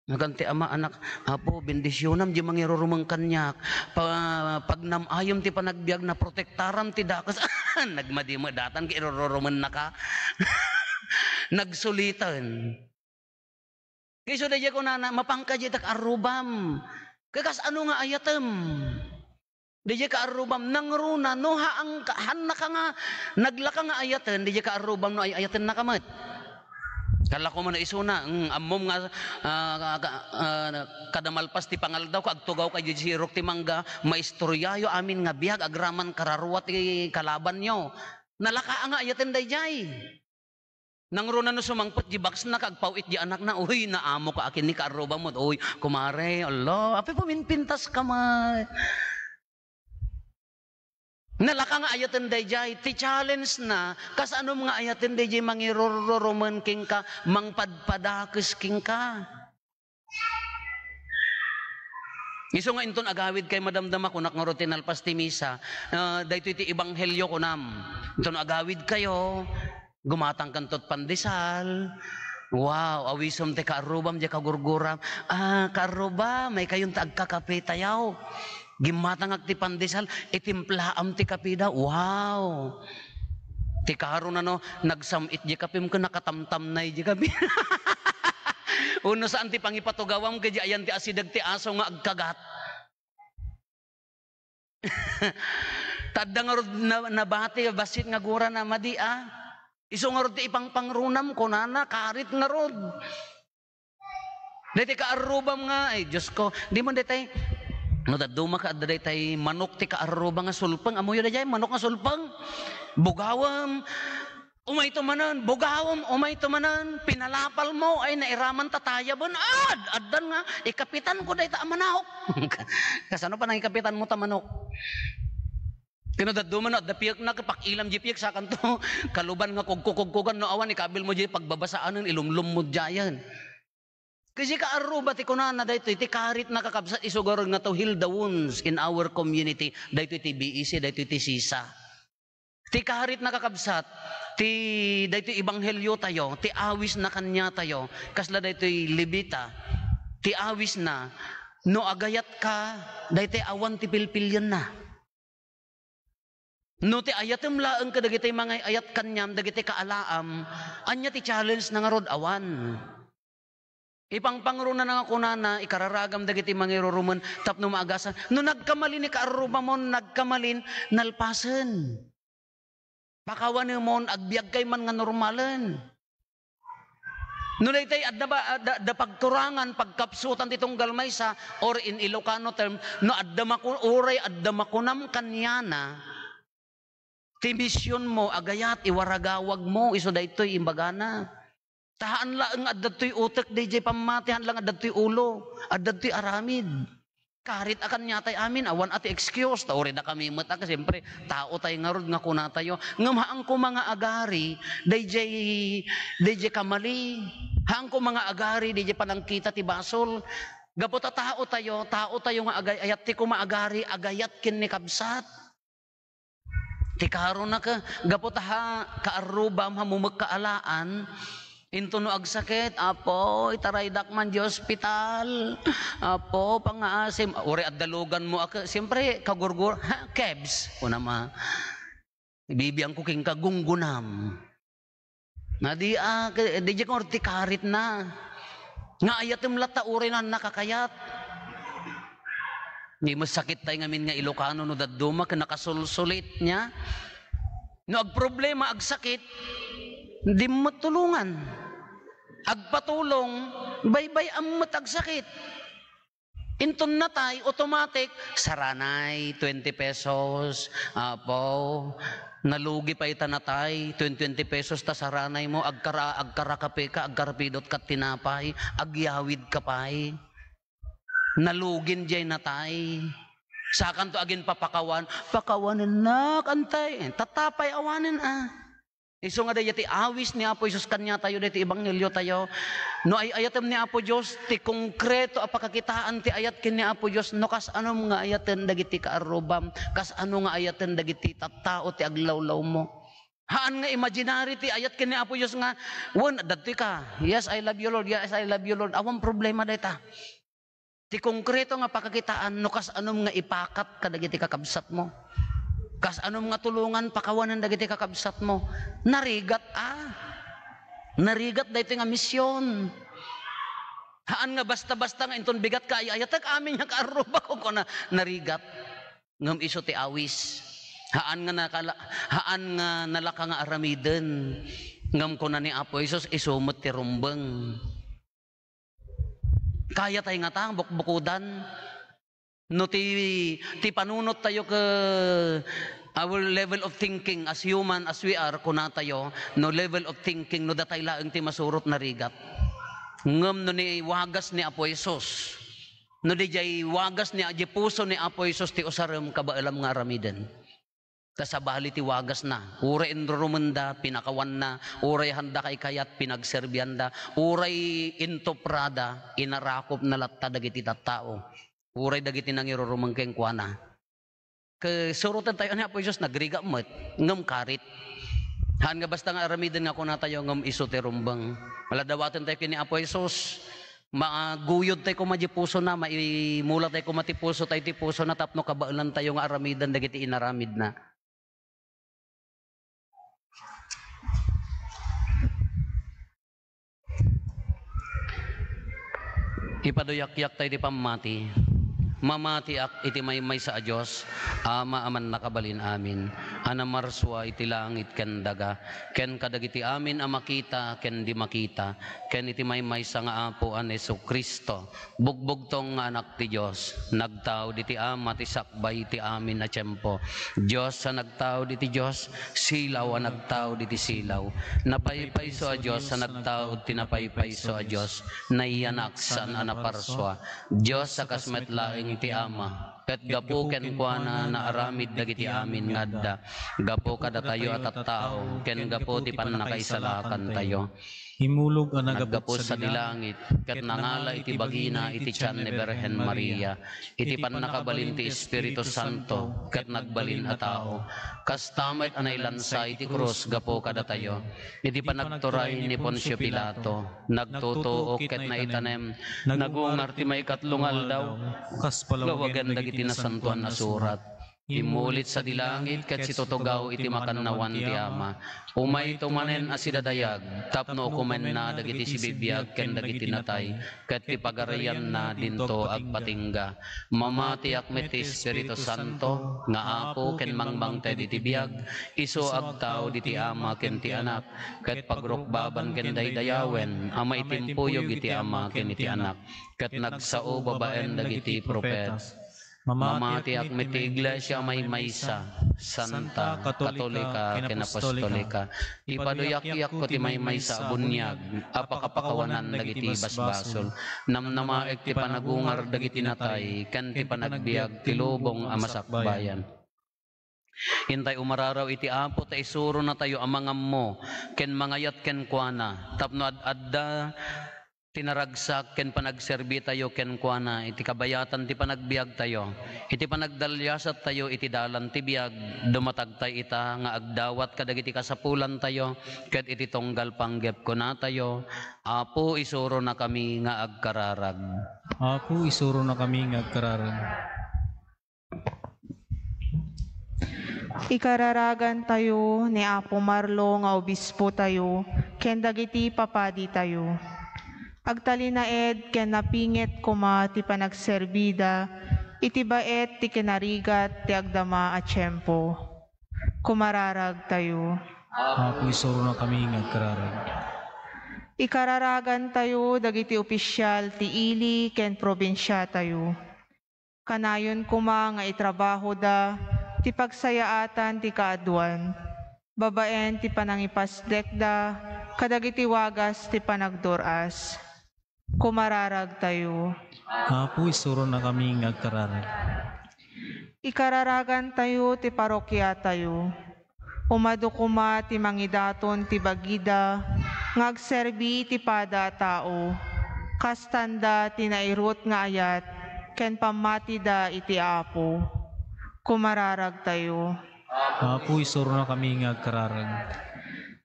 Nagan ti ama, anak, Apo, bendisionam diay mangirurumeng kaniak. Pa-, pagnam-ayem ti panagbiagna, protektaram ti dakes. Nagmadi met datan ket irururumennaka. Nagsuliten. Ket isu daydiay kunana, mapanka diay ta kaarrubam. Ket kas ano nga ayatem? Daydiay kaarrubam, nangruna, no haanka, haannaka nga naglaka nga ayaten, daydiay kaarrubam no ay-ayatennaka met. Kallako man isuna, mm, ammom nga, ah, ka-, ah, kada malpas ti pangaldawko, agtugawka diay sirok ti mangga, maistoryayo amin nga biag agraman kararua ti kalabanyo. Nalaka nga ayaten daydiay. Nangruna no sumangpet diay boxna ket agpaw-it diay anakna, uy, naamoka a ken ni kaarrubam met, uy, kumare, ala, apay puminpintaska met. Nalaka nga ayaten daydiay, ti challenge na, kas anom nga ayaten daydiay mangirurrurumen kenka, mangpadpadakes kenka. Isu nga inton agawidkayo madamdama, kunak ngarud ti nalpas ti misa, ah, daytoy ti ebanghelio kunam. Inton agawidkayo, gumatangkanto ti pandesal. Wow, awisem ti kaarrubam, diay kagurguram. Ah, kaarrubam, maykayon ta agkakapetayo. Gimmatangak ti pandesal, itimplaam ti kape da. Wow! Ti karuna no, nagsam-it diay kapem ken nakatamtamnay diay kape. Wenno saan ti pangipatugawam ket diay ayan ti asideg ti aso nga agkagat. Ta adda ngarud na-, nabati bassit nga gurana, madi a. Isu ngarud ti ipangpangrunam, kunana, karit ngarud. Daytoy kaarrubam nga, ay, Diosko, di man daytay, no dadduma ket adda daytay manok ti kaarruba nga sulpeng. Ammoyo daydiay, manok nga sulpeng? Bugawem, umayto manen, bugawem, umayto manen, pinalapalmo, ay, nairaman ta tayaben. Ad-, addan nga, ikapitanko dayta a manok. Kasano panangikapitanmo ta manok? Ken no dadduma no adda piekna, ket pakilam diay piek, sakanto kaluban nga kugkukugkugan, no awan, ikabilmo diay pagbabasaanen, ilumlummo diayen. Ket diay kaarruba ti kunana daytoy, ti karitna, kakabsat, isu garud nga to heal the wounds in our community, daytoy ti B E C, daytoy ti sisa. Ti karitna, kakabsat, ti daytoy ebangheliotayo, ti awisna kaniatayo, kasla daytoy Levita, ti awisna, no agayatka, daytoy awan ti pilpilienna. No ti ayatem laeng kadagiti mangay-ayat kaniam, dagiti kaalaam, ania ti challenge na ngarud? Awan. Ipangpangruna na nga kunana, ikararagam dagiti mangirurumen tapno maagasan. No nagkamalin ni kaarrubamon, nagkamalin, nalpasen. Pakawanemon, agbiagkay man nga normalen. No daytay adda ba, adda, adda pagturangan, pagkapsutan ti tunggal maysa, or in Ilocano term, no adda maku-, uray adda makunam kaniana, ti misionmo, agayat, iwaragawagmo, isu daytoy imbagana. Ta haan laeng nga adda toy utek, diay pammati, haan laeng adda toy ulo, adda toy aramid. Karit a kaniatay amin, awan a ti excuse, ta uray dakami met a, siyempre, tao tay ngarud nga kunatayo. Ngem haan koma nga agari, daydiay, daydiay kamali. Haan koma nga agari, daydiay panangkita ti basol. Gapu ta tao tayo, tao tayo nga agay-ayat, ti koma agari, agayat ken ni kabsat. Ti karona ka, gapu ta ha, kaarrubam, ha mumekka alaan, into no agsakit, "Apo, itaraydak man di ospital. Apo, pangaasim." Uray adda luganmo a ke-, siyempre, kagurgur-, ha, kebs, kuna ma. Ibibiangko kenka, gunggunam. Na di, ah, ke-, di, di ko ti karitna. Nga ayatem latta uray na nakakayat. Di masakit tay ngamin nga Ilocano no dadduma ken nakasulsulit niya. No agproblema, agsakit, di met tulungan. Agpatulong, baybay-am met agsakit. Inton natay, automatic, saranay, twenty pesos, apo, nalugi pay ta natay, twen-, twenty pesos ta saranay mo, agkara-, agkarakape ka, agkarapidot ka tinapay, agyawid ka pay. Nalugin diay natay. Sakanto agin papakawan, pakawanennak, antay, tatapay awanen, ah. Isu nga dayta ti awis ni Apo Jesus kaniatayo dayta ebanghelio tayo. No ay-ayatem ni Apo Dios, ti konkreto a pakakitaan ti ayat ken ni Apo Dios, no kas-anom nga ayaten dagiti kaarrubam, kas-ano nga ayaten dagiti tattao ti aglawlawmo. Haan nga imaginary ti ayat ken ni Apo Dios nga, "Wen, adda toy ka. Yes, I love you, Lord. Yes, I love you, Lord." Awan problema dayta. Ti konkreto nga pakakitaan no kas-anom nga ipakat kadagiti kakabsatmo. Kas-anom nga tulongan pakawanen dagiti kakabsatmo. Narigat a. Narigat daytoy nga mision. Haan nga basta-basta nga inton bigat ka ay-ayatek amin nga kaarrubak, kuna, narigat. Ngem isu ti awis. Haan nga nakala-, haan nga nalaka nga aramiden. Ngem kuna ni Apo Jesus, isu met ti rumbeng. Kayatay ngata, bukbukodan. No ti, ti panunot tayo ke our level of thinking as human as we are, kuna tayo, no level of thinking, no datay laeng ti masurot narigat. Ngem no ni wagas ni Apo Jesus, no diay wagas ni, diay puso ni Apo Jesus ti usarem, kabaelam nga aramiden. Ta sabali ti wagasna, uray inrurumenda, pinakawanna, uray haanda kaykayat, pinagserbianda, uray intuprada, inarakopna latta dagiti tattao, uray dagiti nangirurumeng kenkuana. Ke-, suroten tayo ni Apo Jesus, nagrigat met, ngem karit. Haan nga basta nga aramiden nga kuna tayo, ngem isu ti rumbeng. Maladawaten tayo ken ni Apo Jesus. Maguyod tayo koma di pusona, maimula tayo koma ti puso tayo ti pusona tapno kabaelan tayo nga aramiden dagiti inaramidna. Ipaduyakyak tayo ti pammati. Mamatiak iti maymaysa a Dios, Ama a mannakabalin amin, a namarsua iti langit ken daga, ken kadagiti amin a makita ken di makita, ken iti maymaysa nga Apo a ni Jesu-Cristo, bugbugtong nga Anak ti Dios, nagtaud iti Ama ti sakbay iti amin a tiempo. Dios a nagtaud iti Dios, silaw a nagtaud iti silaw. Napaypayso a Dios a nagtaud ti napaypayso a Dios, nayanak saan a naparsua. Dios a kas met laeng ti Ama, ket gapu kenkuana naaramid dagiti amin nga adda, gapu kadatayo a tattao, ken gapu ti pannakaisalakantayo. Immulog a naggapu sadi langit, ket nangala iti bagina iti tian ni Birhen Maria, iti pannakabalin ti Espiritu Santo, ket nagbalin a tao. Kasta met a nailansa iti krus gapu kadatayo. Iti panagturay ni Poncio Pilato, nagtutuok ket naitanem, nagungar ti maikatlo nga aldaw, kas palawagen dagiti nasantoan a surat. Immulit sadi langit ket situtugaw iti makannawan ti Ama. Umayto manen a sidadayag tapno ukomenna dagiti sibibiag ken dagiti natay, ket ti pagarianna dinto agpatingga. Mamatiak met ti Espiritu Santo nga Apo ken mangmangted iti biag, isu agtaud iti Ama ken ti Anak, ket pagrukbaban ken daydayawen a maitimpuyog iti Ama ken iti Anak, ket nagsao babaen dagiti profeta. Mamatiak met ti Iglesia a maymaysa, santa, katolika, ken apostolika. Ipaduyakyakko ti maymaysa a buniag a pakapakawanan dagiti basbasol. Namnamaek ti panagungar dagiti natay ken ti panagbiag ti lubong a masakbayan. Intay umararaw iti Apo ta isuronatayo a mangammo ken mangayat kenkuana tapno ad-adda ti naragsak ken panagserbitayo kenkuana iti kabayatan ti panagbiagtayo, iti panagdaliasattayo iti dalan ti biag. Dumatagtay ita nga agdawat kadagiti kasapulantayo ket iti tunggal panggep kunatayo, Apo, isuronakami nga agkararag. Apo, isuronakami nga agkararag. Ikararagantayo ni Apo Marlo nga obispotayo ken dagiti papaditayo. Agtalinaed ken napinget koma ti panagserbida iti baet ti kinarigat ti agdama a tiempo. Kumararagtayo. Apo, isuronakami nga agkararag. Ikararagantayo dagiti opisial ti ili ken probinsiatayo. Kanayon koma nga itrabahoda ti pagsayaatan ti kaaduan, babaen ti panangipasdekda kadagiti wagas ti panagdur-as. Kumararagtayo. Apo, isuronakami nga agkararag. Ikararagantayo ti parokiatayo. Umadu koma ti mangidaton ti bagida nga agserbi iti pada a tao, kas tanda ti nairut nga ayat ken pammatida iti Apo. Kumararagtayo. Apo, isuronakami nga agkararag.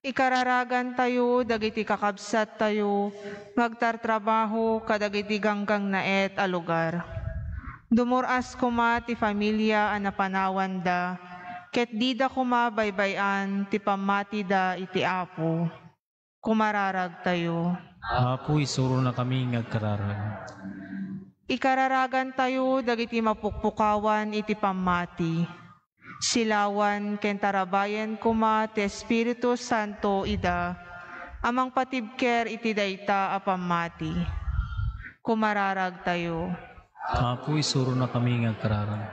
Ikararagantayo dagiti kakabsattayo nga agtartrabaho kadagiti ganggannaet a lugar. Dumur-as koma ti familia a napanawanda, ket dida koma baybay-an ti pammatida iti Apo. Kumararagtayo. Apo, isuronakami nga agkararag. Ikararagantayo dagiti mapukpukawan iti pammati. Silawan ken tarabayen koma ti Espiritu Santo ida a mangpatibker iti dayta a pammati. Kumararagtayo. Apo, isuronakami nga agkararag.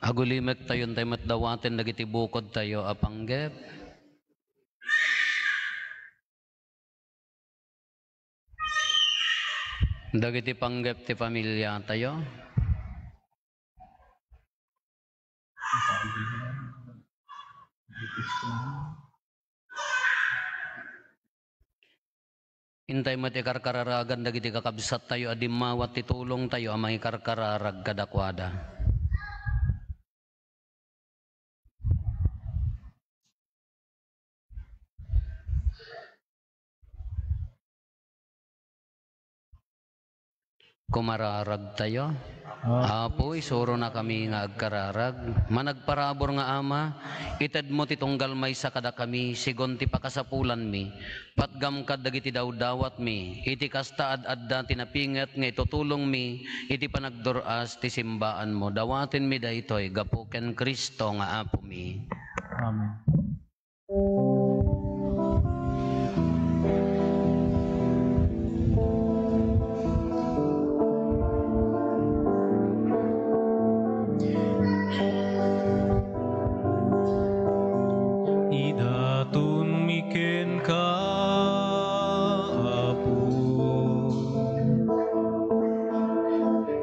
Agulimektayo intay met dawaten dagiti bukodtayo a panggep. Dagiti panggep ti familiatayo. Intay met ikarkararagan dagiti kakabsattayo a dimmawat ti tulongtayo a mangikarkararag kadakuada. Kumararagtayo. Ah. Apo, isuronakami nga agkararag. Managparabur nga Ama, itedmo ti tunggal maysa kadakami, sigun ti pakasapulanmi. Patgam kad dagiti dawdawatmi, iti kasta ad-adda ti napinget nga itutulongmi iti panagdur-as ti simbaanmo. Dawatenmi daytoy gapu ken Cristo nga Apomi. Amen. Idatonmi kenka, Apo.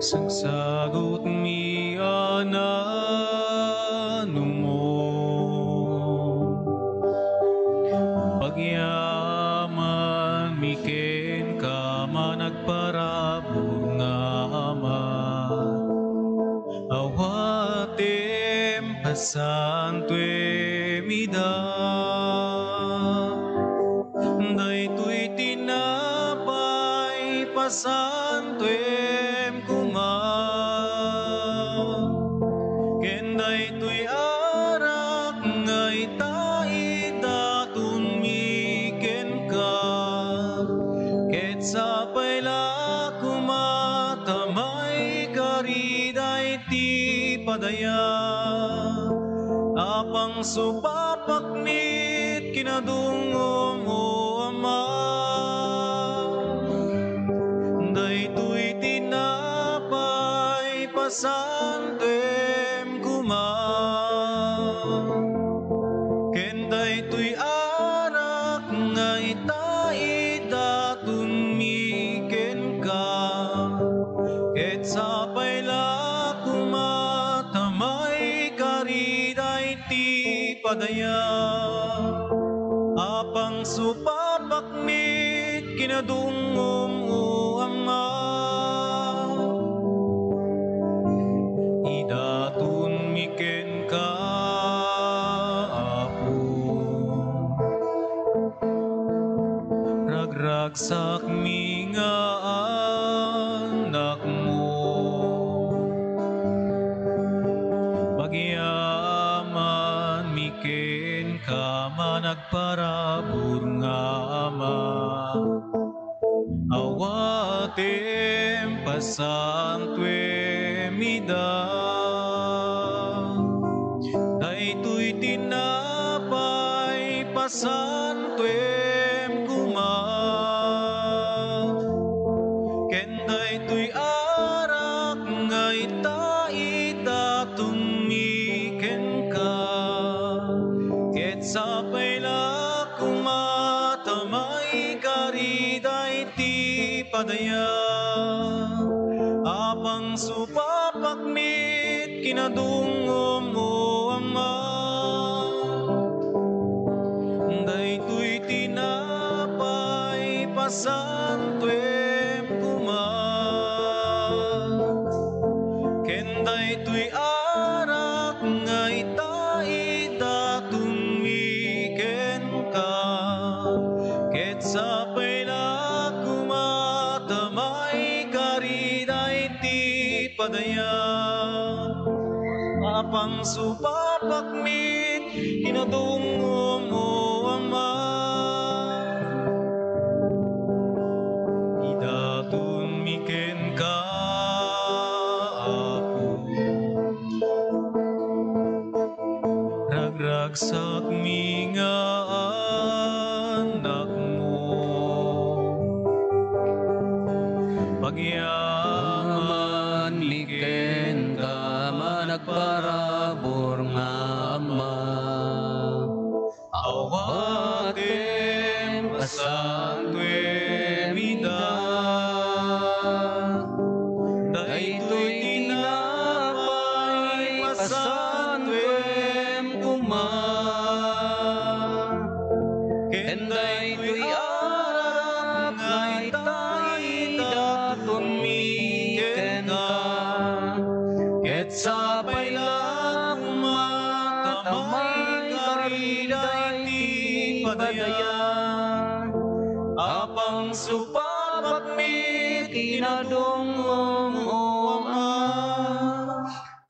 Sagsagutmi a nanumo. Pagyamanmi kenka, managparabur nga Ama. Awatem, pasantoem ida. Daytoy tinapay, pasantoem koma. Ken daytoy arak nga ita idatonmi kenka. Ket sapay la koma ta maikari daytoy ti padaya a pangsupapakmi ket kinadungom, O Ama. Daytoy tinapay Santuem koma ken daytoy arak nga ita idatonmi kenka, ket sapay la koma ta maikari daytoy padaya. Apang supapak met kinadungngom, O Ama. Idatonmi kenka, Apo. Ragragsakmi nga anakmo. Pagyamanmi kenka, managparabur nga Ama. Awatem, pasantuem ida. Daytoy tinapay, pasantuem koma. Ken daytoy arak nga ita idatonmi kenka, ket sapay la koma ta maikari daytoy padaya. Apang supapak met kinadungngom, O Ama. Daytoy tinapay, pasantuem koma. Ken daytoy arak nga ita idatonmi kenka, ket sapay la koma ta maikari daytoy padaya. Apang supapak met kinadungngom, O Ama. Idatonmi kenka, Apo. Ragragsakmi nga anakmo. Pagyamanmi kenka, managparabur nga Ama. Awatem, pasantuem ida. Daytoy tinapay, pasantuem koma. Ken daytoy arak nga ita idatonmi kenka, ket sapay la koma ta maikari daytoy padaya. Apang supapak met kinadungngom, O Ama.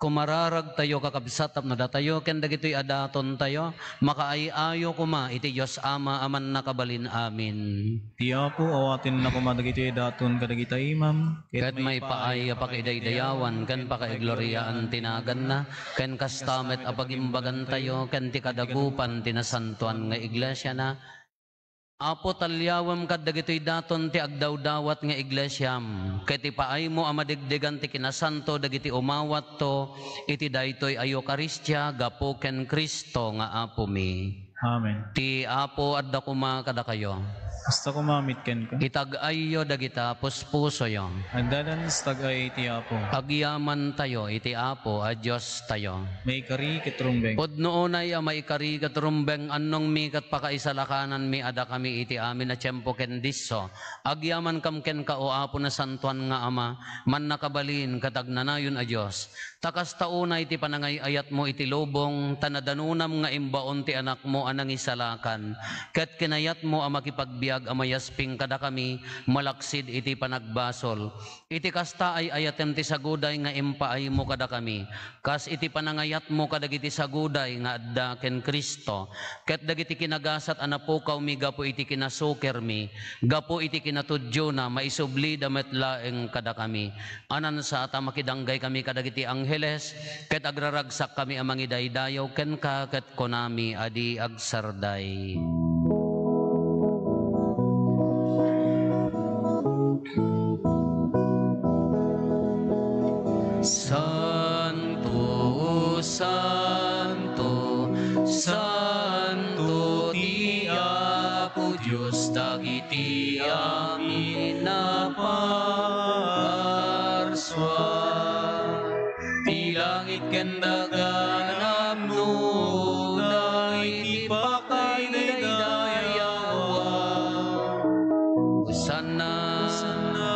Kumararagtayo, kakabsat, tapno datayo ken dagitoy a datontayo makaay-ayo koma iti Dios Ama a Mannakabalin Amin. Ti Apo awatenna koma dagitoy a daton kadagita imam, ket maipaay a pakidaydayawan ken pakaigloriaan ti naganna, ken kasta met a pagimbagantayo ken ti kadagupan ti nasantoan nga iglesiana. Apo, talyawem kad dagitoy daton ti agdawdawat nga iglesiam, ket ipaaymo a madegdegan ti kinasanto dagiti umawatto iti daytoy a Eukaristia gapu ken Cristo nga Apomi. Amen. Ti Apo adda koma kadakayo. Kasta koma met kenka. Itag-ayyo dagita puspusoyo. Agdadan ti tag-ay ti Apo. Agyamantayo iti Apo a Diostayo. Maikari ket rumbeng. Pudno unay a maikari ket rumbeng, annongmi ket pakaisalakananmi a dakami iti amin a tiempo ken disso. Agyamankam kenka, O Apo, nasantoan nga Ama, mannakabalin ket agnanayon a Dios. Ta kasta unay ti panangay-ayatmo iti lubong, ta nadanonam nga imbaon ti Anakmo a nangisalakan, ket kinayatmo a makipagbiag a mayasping kadakami malaksid iti panagbasol. Iti kasta, ay-ayatem ti saguday nga impaaymo kadakami, kas iti panangayatmo kadagiti saguday nga adda ken Cristo, ket dagiti kinagasat a napukawmi gapu iti kinasukermi, gapu iti kinatudiona, maisublida met laeng kadakami. Anansa ta makidanggaykami kadagiti angheles, ket agraragsakkami a mangidaydayaw kenka, ket kunami a di agsarday. Sa ken daga nga ammoda iti pakaidaydayawa. Hosanna, Hosanna,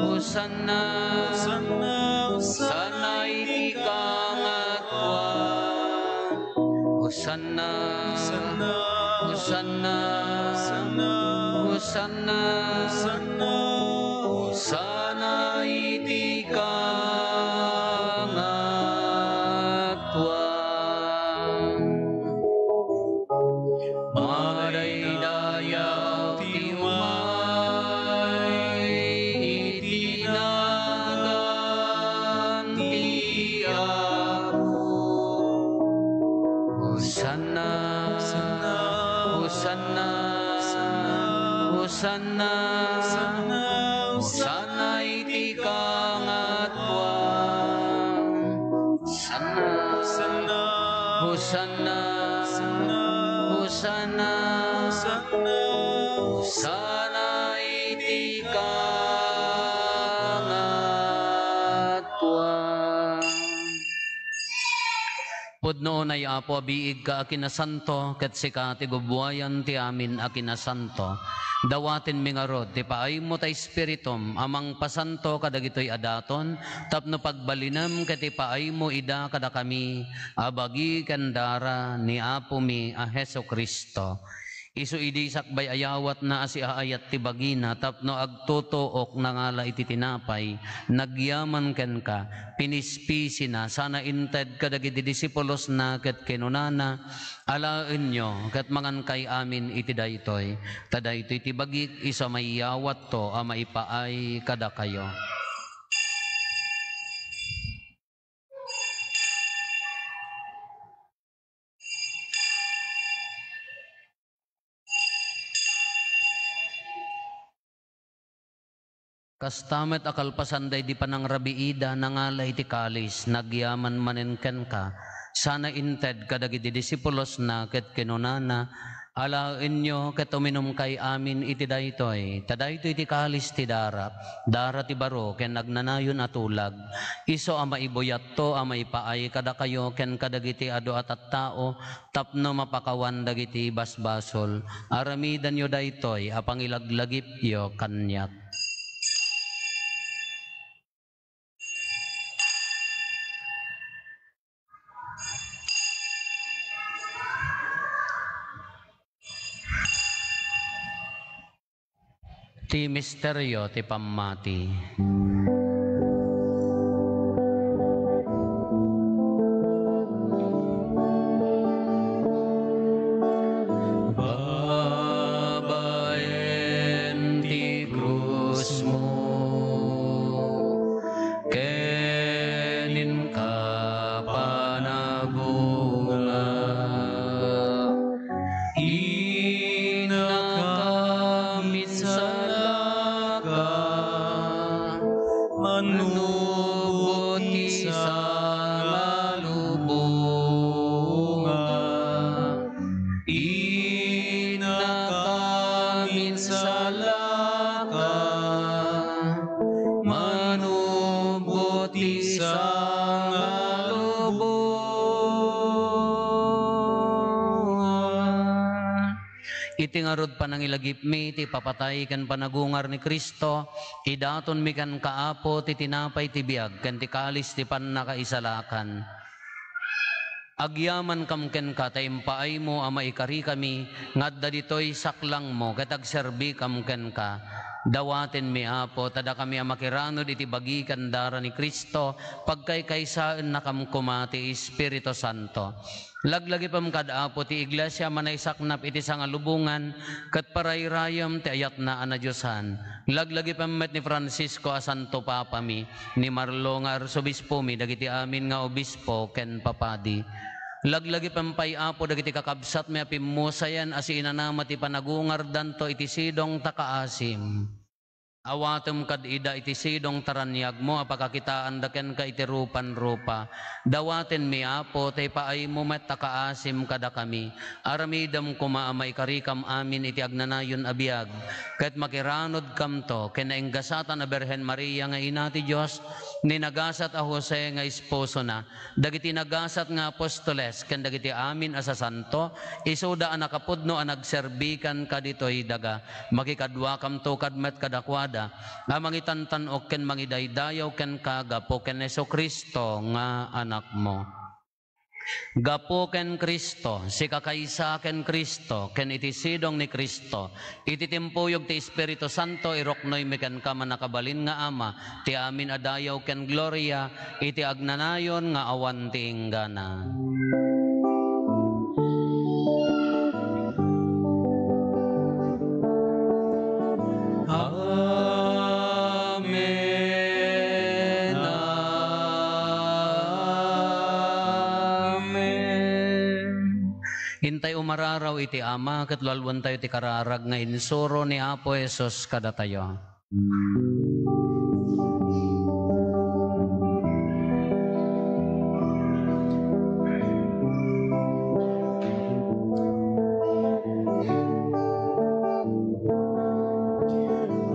Hosanna, Hosanna iti kangatuan. Hosanna, Hosanna, Hosanna, Hosanna iti kangatuan. Madaydayaw ti umay iti nagan ti Apo. Hosanna, Hosanna, Hosanna, Hosanna iti kangatuan. Hosanna, Hosanna, Hosanna, Hosanna iti kangatuan. Pudno unay, Apo, a biigka a kinasanto, ket sika ti gubbuayan ti amin a kinasanto. Dawatenmi ngarud ti paaymo ta Espiritum a mangpasanto kadagitoy a daton, tapno pagbalinem ket ipaaymo ida kadakami a bagi ken dara ni Apomi a Jesu-Cristo. Isu idi sakbay a yawatna a siaayat ti bagina tapno agtutuok, nangala iti tinapay, nagyaman kenka, pinispisina, sana inted kadagiti disipulosna ket kinunana, "Alaenyo ket mangankay amin iti daytoy, ta daytoy ti bagik, isu a maiyawatto a maipaay kadakayo." Kasta met a kalpasan daydi panangrabiida, nangala iti kalis, nagyaman manen kenka, sana inted kadagiti disipulosna ket kinunana, "Alaenyo ket uminumkay amin iti daytoy, ta daytoy ti kalis ti dara, dara ti baro ken agnanayon a tulag, isu a maibuyatto a maipaay kadakayo ken kadagiti adu a tattao tapno mapakawan dagiti basbasol. Aramidenyo daytoy a pangilaglagipyo kaniak." Ti misterio ti pammati. Babaen ti krusmo, ken inka panagungar. Inakami salaka, manubot ti sangalubonga. Inakami salaka, manubot ti sangalubonga. Iti ngarud panangilagipmi ti ipapatay ken panagungar ni Cristo, idatonmi kenka, Apo, ti tinapay ti biag ken ti kalis ti pannakaisalakan. Agyamankam kenka ta impaaymo a maikarikami nga adda ditoy saklangmo ket agserbikam kenka. Dawatenmi, Apo, ta dakami a makiranud iti bagi ken dara ni Cristo, pagkaykaysaennakam koma ti Espiritu Santo. Laglagipem kad Apo ti Iglesia a manaisaknap iti sangalubongan ket parayrayem ti ayatna a nadiosan. Laglagipem met ni Francisco a Santo Papami, ni Marlo nga Arsobispomi, dagiti amin nga obispo ken papadi. Laglagipem pay, Apo, dagiti kakabsatmi a pimmusayen a siinanama ti panagungardanto iti sidong ta kaasim. Awatem kad ida iti sidong taraniagmo a pakakitaanda kenka iti rupan-rupa. Dawatenmi, Apo, ta ipaaymo met a kaasim kadakami. Aramidem koma a maikarikam amin iti agnanayon a biag, ket makiranudkamto ken nainggasatan a Birhen Maria nga Ina ti Dios, ni nagasat a Jose nga esposona, dagiti nagasat nga apostoles, ken dagiti amin a sasanto, isuda a nakapudno a nagserbi kenka ditoy daga. Makikaduakamto kad met kadakuada a mangitantan-ok ken mangidaydayaw kenka gapu ken Jesu-Cristo nga Anakmo. Gapu ken Cristo, sikakaysa ken Cristo, ken iti sidong ni Cristo, iti timpuyog ti Espiritu Santo, iruknoymi kenka, mannakabalin nga Ama, ti amin a dayaw ken gloria iti agnanayon nga awan ti inggana. Amen. Amen. Intay umararaw iti Ama, ket lualuentayo ti kararag nga insuro ni Apo Jesus kadatayo.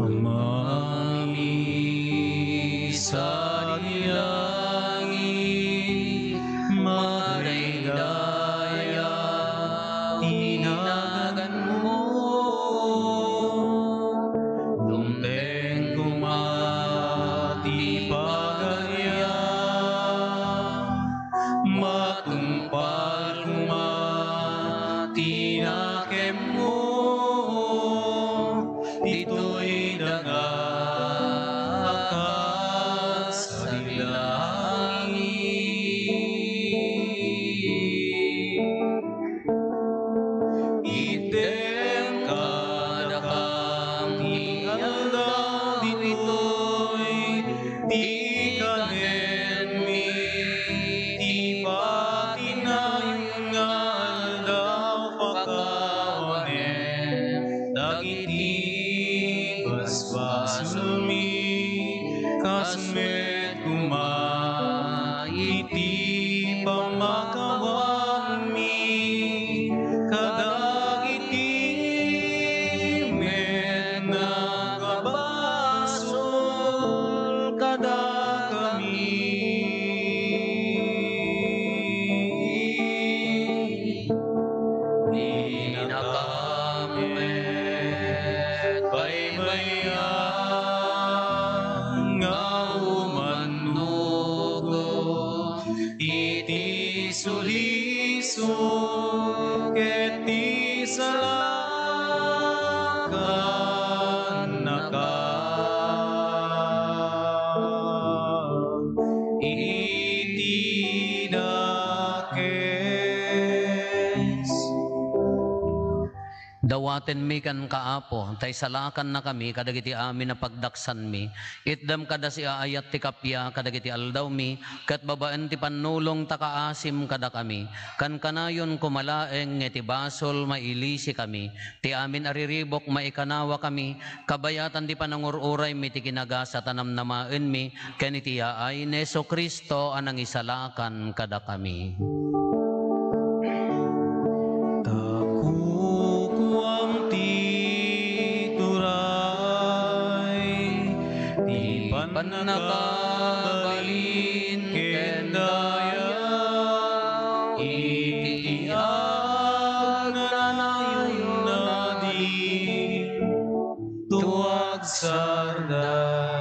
Amami, sadi langit, madaydaya ti naganmo. Dumteng koma ti pagariam, matungpal koma ti nakemmo, ditoy daga a kas sadi langit. Itdem kadakam ti aldaw ditoy, ti kanenmi ti patinayon nga aldaw, pakawanem dagiti basbasolmi, kas met koma iti pammakawanmi kadagiti met nakabasol kadakami. Dinakam met baybay-an nga umannugot iti sulisog ket ti salakannaka iti dakes. Dawatenmi kenka, Apo, ta isalakannakami kadagiti amin a pagdaksanmi. Itdem kada siaayat ti kappia kadagiti aldawmi, ket babaen ti pannulong ta kaasim kadakami. Kankanayon koma laeng nga iti basol mailisikami, ti amin a riribuk maikanawakami, kabayatan ti panangur-uraymi ti kinagasat a namnamaenmi, ken iti yaay ni Jesu-Cristo a nangisalakan kadakami. Ta kukuam ti turay, ti pannakabalin ken dayag, iti agnanayon a di to agsarday.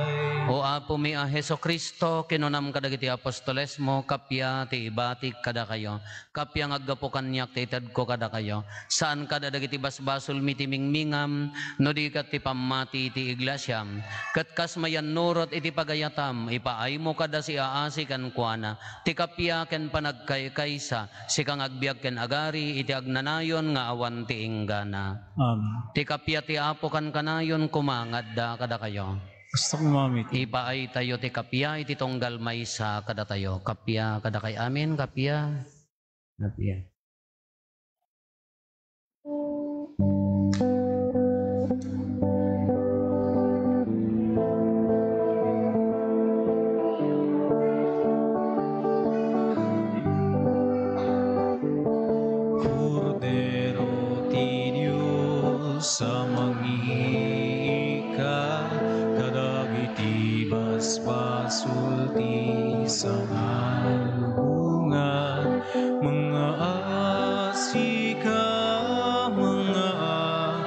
O Apomi a Jesu-Cristo, kinunam kadagiti apostolesmo, kappia ti ibatik kadakayo, kappia nga aggapu kaniak ti itedko kadakayo. Saan kada dagiti basbasolmi ti mingmingam, no di ket ti pammati ti iglesiam. Ket kas mayannurot iti pagayatam, ipaaymo kada siaasi kenkuana ti kappia ken panagkaykaysa, sika nga agbiag ken agari iti agnanayon nga awan ti inggana. Amen. Ti kappia ti Apo kankanayon koma nga adda kadakayo. Kasta koma met. Ipaaytayo ti kappia iti tunggal maysa kadatayo. Kappia kadakay amin, kappia. Kappia. Sangalubongan, mangaasika, mangaasika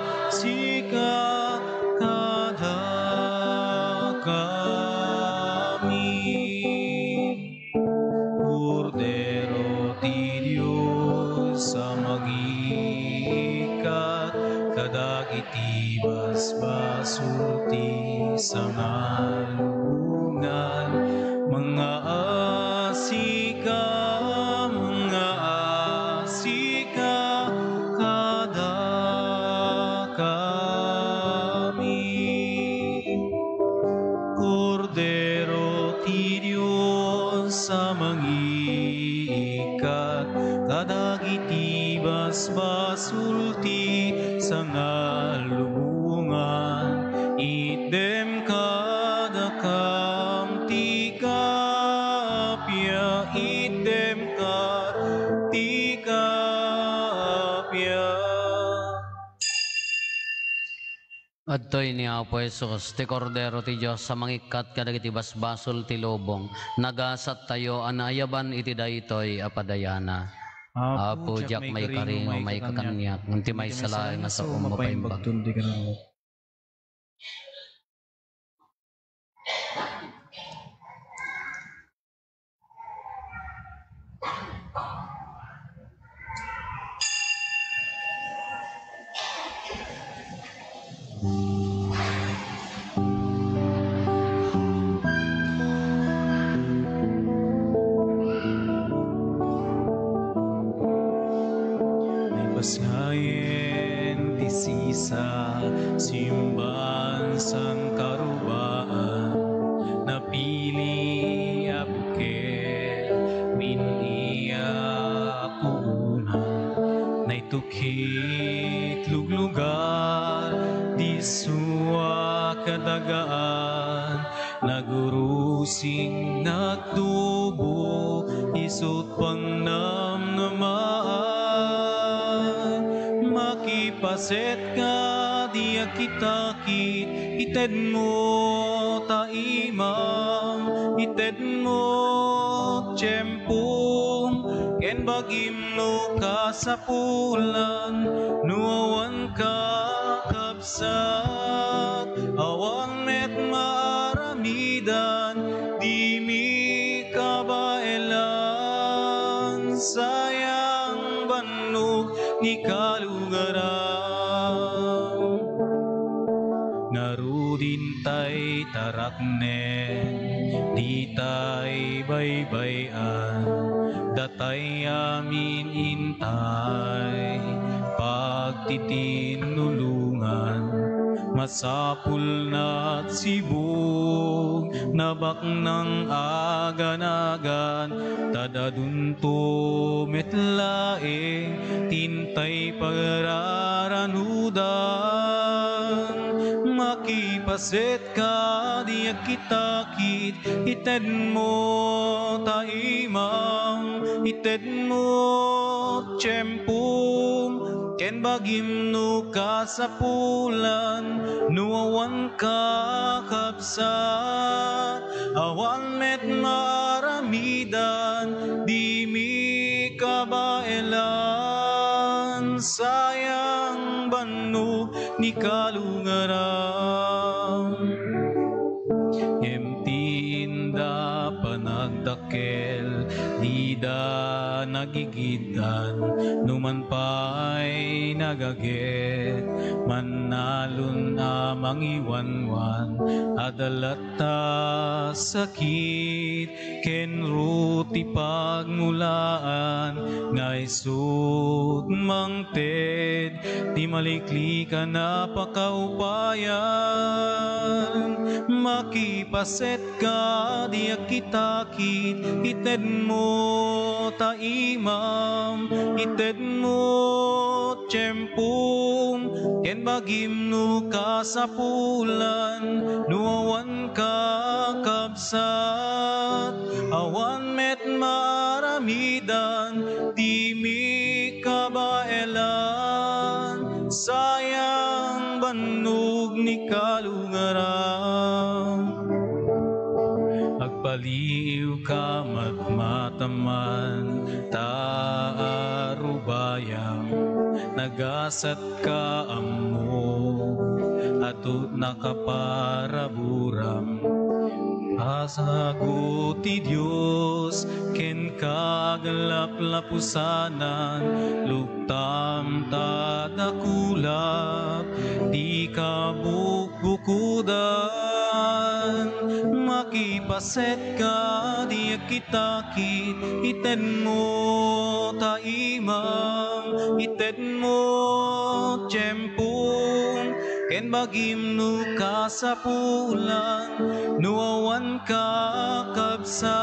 kadakami. Kordero ti Dios a mangiikkat kadagiti basbasol ti sangalubongan, mangaasika, mangaasika kadakami. Kordero ti Dios a mangiikkat kadagiti basbasol ti sangalubongan, itdem kadakam ti kappia, itdem kad ti kappia. Adtoy ni Apo Jesus, ti Kordero ti Dios a mangikkat kadagiti basbasol ti lubong. Nagasattayo a naayaban iti daytoy a padayana. Apo, diak maikari nga maikakaniak, ngem ti maysa laeng nga saom mapaimbag. Naipasngayen ti sisa, simban sangkarubaan, napili a bukel, min-i a kuuna, naitukit luglugar, disso a kadagaan, nagurusing, nagtubo, isut' pangnamnamaan. Makipaset ka, di a kitakit, itedmo ta imam, itedmo tiempom, ken bagim no kasapulan, no awan ka kabsat, awan met maaramidan, dimi kabaelan, sayang bannog ni kalugaram. Ngarud intay taraknen, ditay baybay-an, datay amin intay pagtitinnulongan. Masapul nat sibug, nabaknang aganagan, ta dadunto met laeng ti intay pagraranudan. Makipaset ka, di a kitakit, itedmo ta imam, itedmo tiempom, ken bagim no kasapulan, no awan ka kabsat, awan met maaramidan, dimi kabaelan, sayang bannog ni kalugaram. Ngem ti inda panagdakkel, dida nagigiddan, numan pay nagaget, mannalon a mangiwanwan, adda latta sakit, ken rut ti pagmulaan, nga isut' mangted ti maliklikan a pakaupayan. Makipaset ka, di a kitakit, itedmo ta imam, itedmo tiempom, ken bagim no kasapulan, no awan ka kabsat, awan met maaramidan, dimi kabaelan, sayang bannog ni kalugaram. Baliwka matmataman, ta arubayam, nagasatka ammo, adu nakaparabur-am. Pasago ti Dios kenka, aglaplapusanan, luktam ta dakulak, dika bukbukudan. Makipasetka, diak kitakit, itedmo ta imam, itedmo tiempom, ken bagim no kasapulan, no awan kakabsat,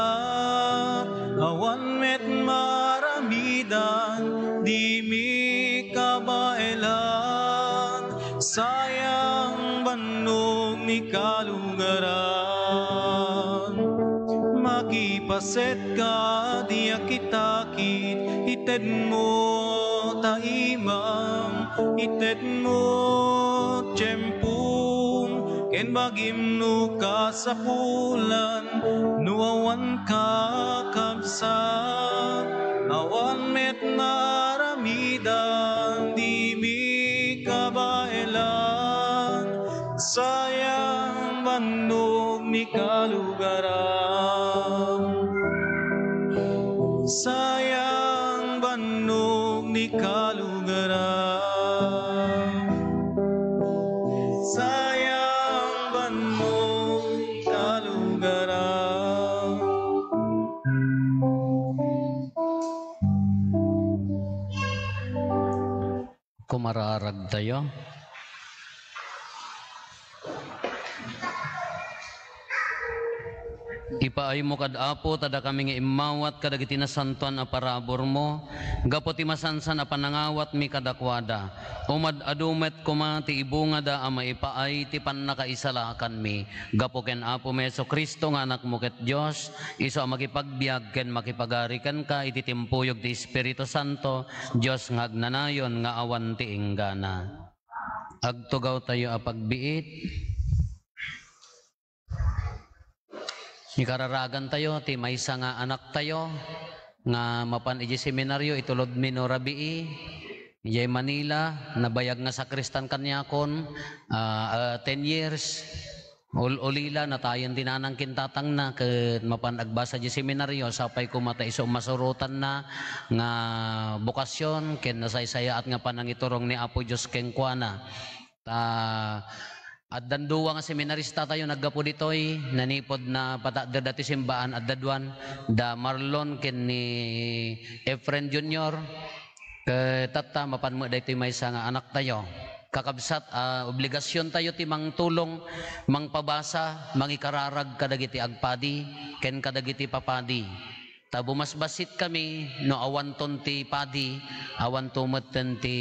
awan met maramidan, dimi kabaelan, sayang bannog ni kalugaran. Makipasetka, diak kitakit, itedmo ta imam, itedmo tiempom, ken bagim no kasapulan, no awan kakabsat, awan met maramidan, dimi kabaelan, sayang bannog ni kalugaran. Sayang bannog ni kalugaran. Sayang bannog ni kalugaran. Kumararagtayo. Ipaaymo kad Apo ta dakami nga immawat kadagiti nasantoan a paraburmo, gapu ti masansan a panangawatmi kadakuada. Umad-adu met koma ti ibungada a maipaay ti pannakaisalakanmi. Gapu ken Apomi Jesu-Cristo nga Anakmo ket Dios, isu a makipagbiag ken makipagari kenka iti timpuyog ti Espiritu Santo, Dios nga agnanayon nga awan ti inggana. Agtugawtayo a pagbiit. Ikararagantayo ti maysa nga anaktayo nga mapan idiay seminario, itulodmi no rabii, idiay Manila, nabayag nga sakristan kaniakon, ah, ah, ten years. Ul-, ulila, natayen ti nanang ken tatangna, ket mapan agbasa idiay seminario, sapay koma ta isu masurotanna nga bokasyon, ken nasaysayaat nga panangiturong ni Apo Dios kenkuana. Ta, addan dua nga seminaristatayo naggapu ditoy, nanipud napatakder datoy simbaan, adda duan, da Marlon ken ni Efren Junior. Ket tatta, mapan met daytoy maysa nga anaktayo. Kakabsat, ah, obligasiontayo ti mangtulong, mangpabasa, mangikararag kadagiti agpadi ken kadagiti papadi. Ta bumasbasit kami no awanton ti padi, awanto metten ti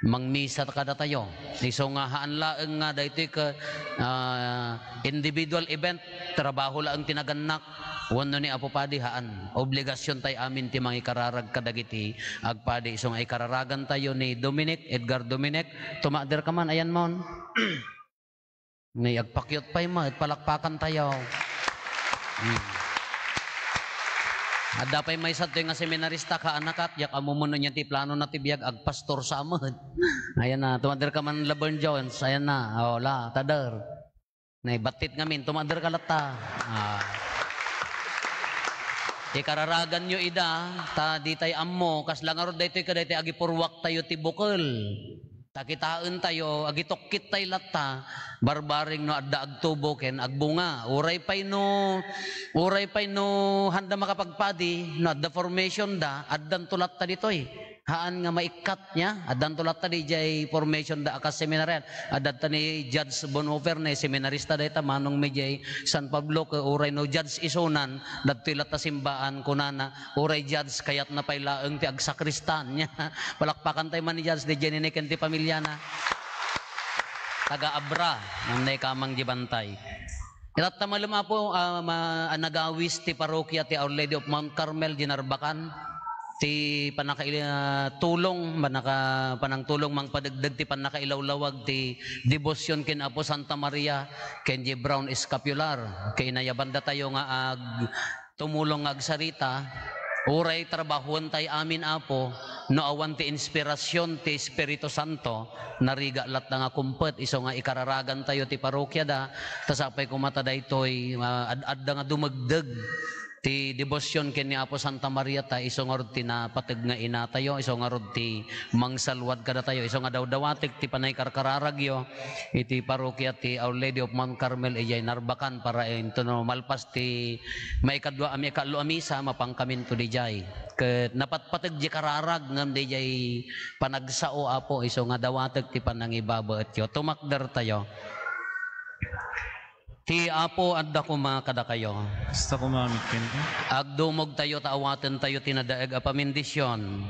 mangmisa kadatayo. Isu nga haan laeng nga daytoy ket, ah, individual event, trabaho laeng ti nagannak, wenno ni Apo Padi, haan. Obligasiontay amin ti mangikararag kadagiti agpadi. Isu nga ikararagantayo ni Dominic, Edgar Dominic, tumakderka man, ayan mon. Ni agpakyot pay met, palakpakantayo. Hmm. Adda pay maysa ditoy nga seminarista, kaanakak, diak ammo met no ania ti planona ti biag, agpastor sa met. Ayan na, tumakderka man, Laverne Jones, ayan na, o, la, tader. Ni battit ngamin, tumakderka latta. Ah. Ikararaganyo ida, ta ditay ammo, kasla ngarud daytoy kadaytoy agipurwaktayo ti bukel. Ta kitaentayo, agitokkittay latta, barbareng no adda agtubo ken agbunga. Uray pay no, uray pay no haanda makapagpadi, no adda formationda, addanto latta ditoy. Haan nga maikkat nia, addanto latta diay formationda a kas seminarian. Adda ta ni Judge Bonhoeffer, ni seminarista dayta, manongmi diay San Pablo, ket uray no judge isunan, dagtoy latta simbaan, kunana, uray judge, kayatna pay laeng ti agsakristan. Palakpakantay man ni Judge, diay ni ken ti pamiliana. Taga Abra, nang naikamang di bantay. Itatta malem, Apo, ah, ma-, a nagawis ti parokia ti Our Lady of Mount Carmel, di Narbacan. ti pannakaila-, tulong, pannaka-, panangtulong mangpadegdeg ti pannakailawlawag ti debosyon ken Apo Santa Maria ken diay brown scapular. Ket inayabandatayo nga ag-, tumulong nga agsarita, uray trabahuentayo amin, Apo, no awan ti inspirasyon ti Espiritu Santo, narigat latta nga kumpet, isu nga ikararagantayo ti parokiada, ta sapay koma ta daytoy, ah, ad-adda nga dumegdeg ti debosyon ken ni Apo Santa Maria ta isu ngarud ti napateg nga inatayo, isu ngarud ti mangsalwad kadatayo, isu nga dawdawatek ti panangkarkararagyo iti parokia ti Our Lady of Mount Carmel idiay Narbacan para intono malpas ti maikadua a mi-, ikaallo a misa, mapankaminto didiay. Ket napatpateg diay kararag ngem diay panagsao, Apo, isu nga dawatek ti panangibabaetyo. Tumakdertayo. Ti Apo adda koma kadakayo. Kasta koma met kenka. Agdumogtayo ta awatentayo ti nadaeg a pamendisyon.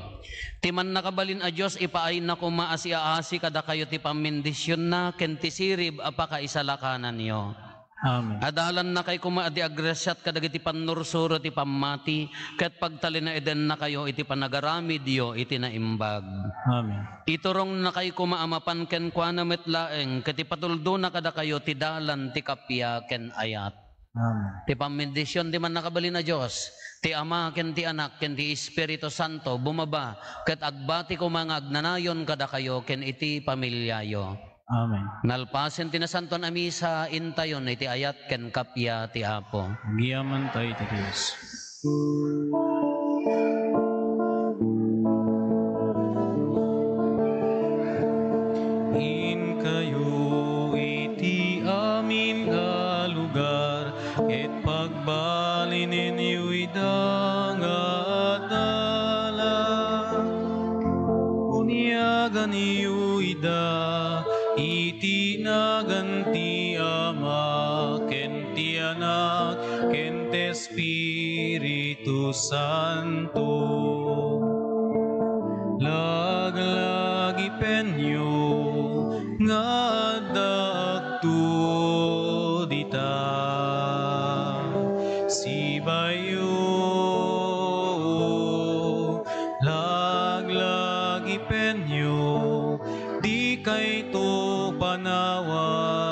Ti Mannakabalin a Dios, ipaayna koma a siaasi kadakayo ti pamendisionna ken ti sirib a pakaisalakananyo. Amen. Adalannakay koma a di agrasiat kadagiti pannursuro ti pammati, ket pagtalinaedennakayo iti panagaramidyo iti naimbag. Amen. Iturongnakay koma a mapan kenkuana met laeng, ket ipatuldona kadakayo ti dalan ti kappia ken ayat. Amen. Ti pammendision ti Mannakabalin a Dios, ti Ama ken ti Anak ken ti Espiritu Santo bumaba ket agbati koma nga agnanayon kadakayo ken iti pamiliayo. Amen. Nalpasen ti Nasantoan a Misa, intayon iti ayat ken kappia ti Apo. Agyamankay ti Dios. Inkayo iti amin a lugar, ket pagbalinenyo ida nga adala. Uniaganyo ida iti nagan ti Ama, ken ti Anak, ken ti Espiritu Santo. Laglagipenyo nga addaakto dita. Sibayo, laglagipenyo, dikayto panawan.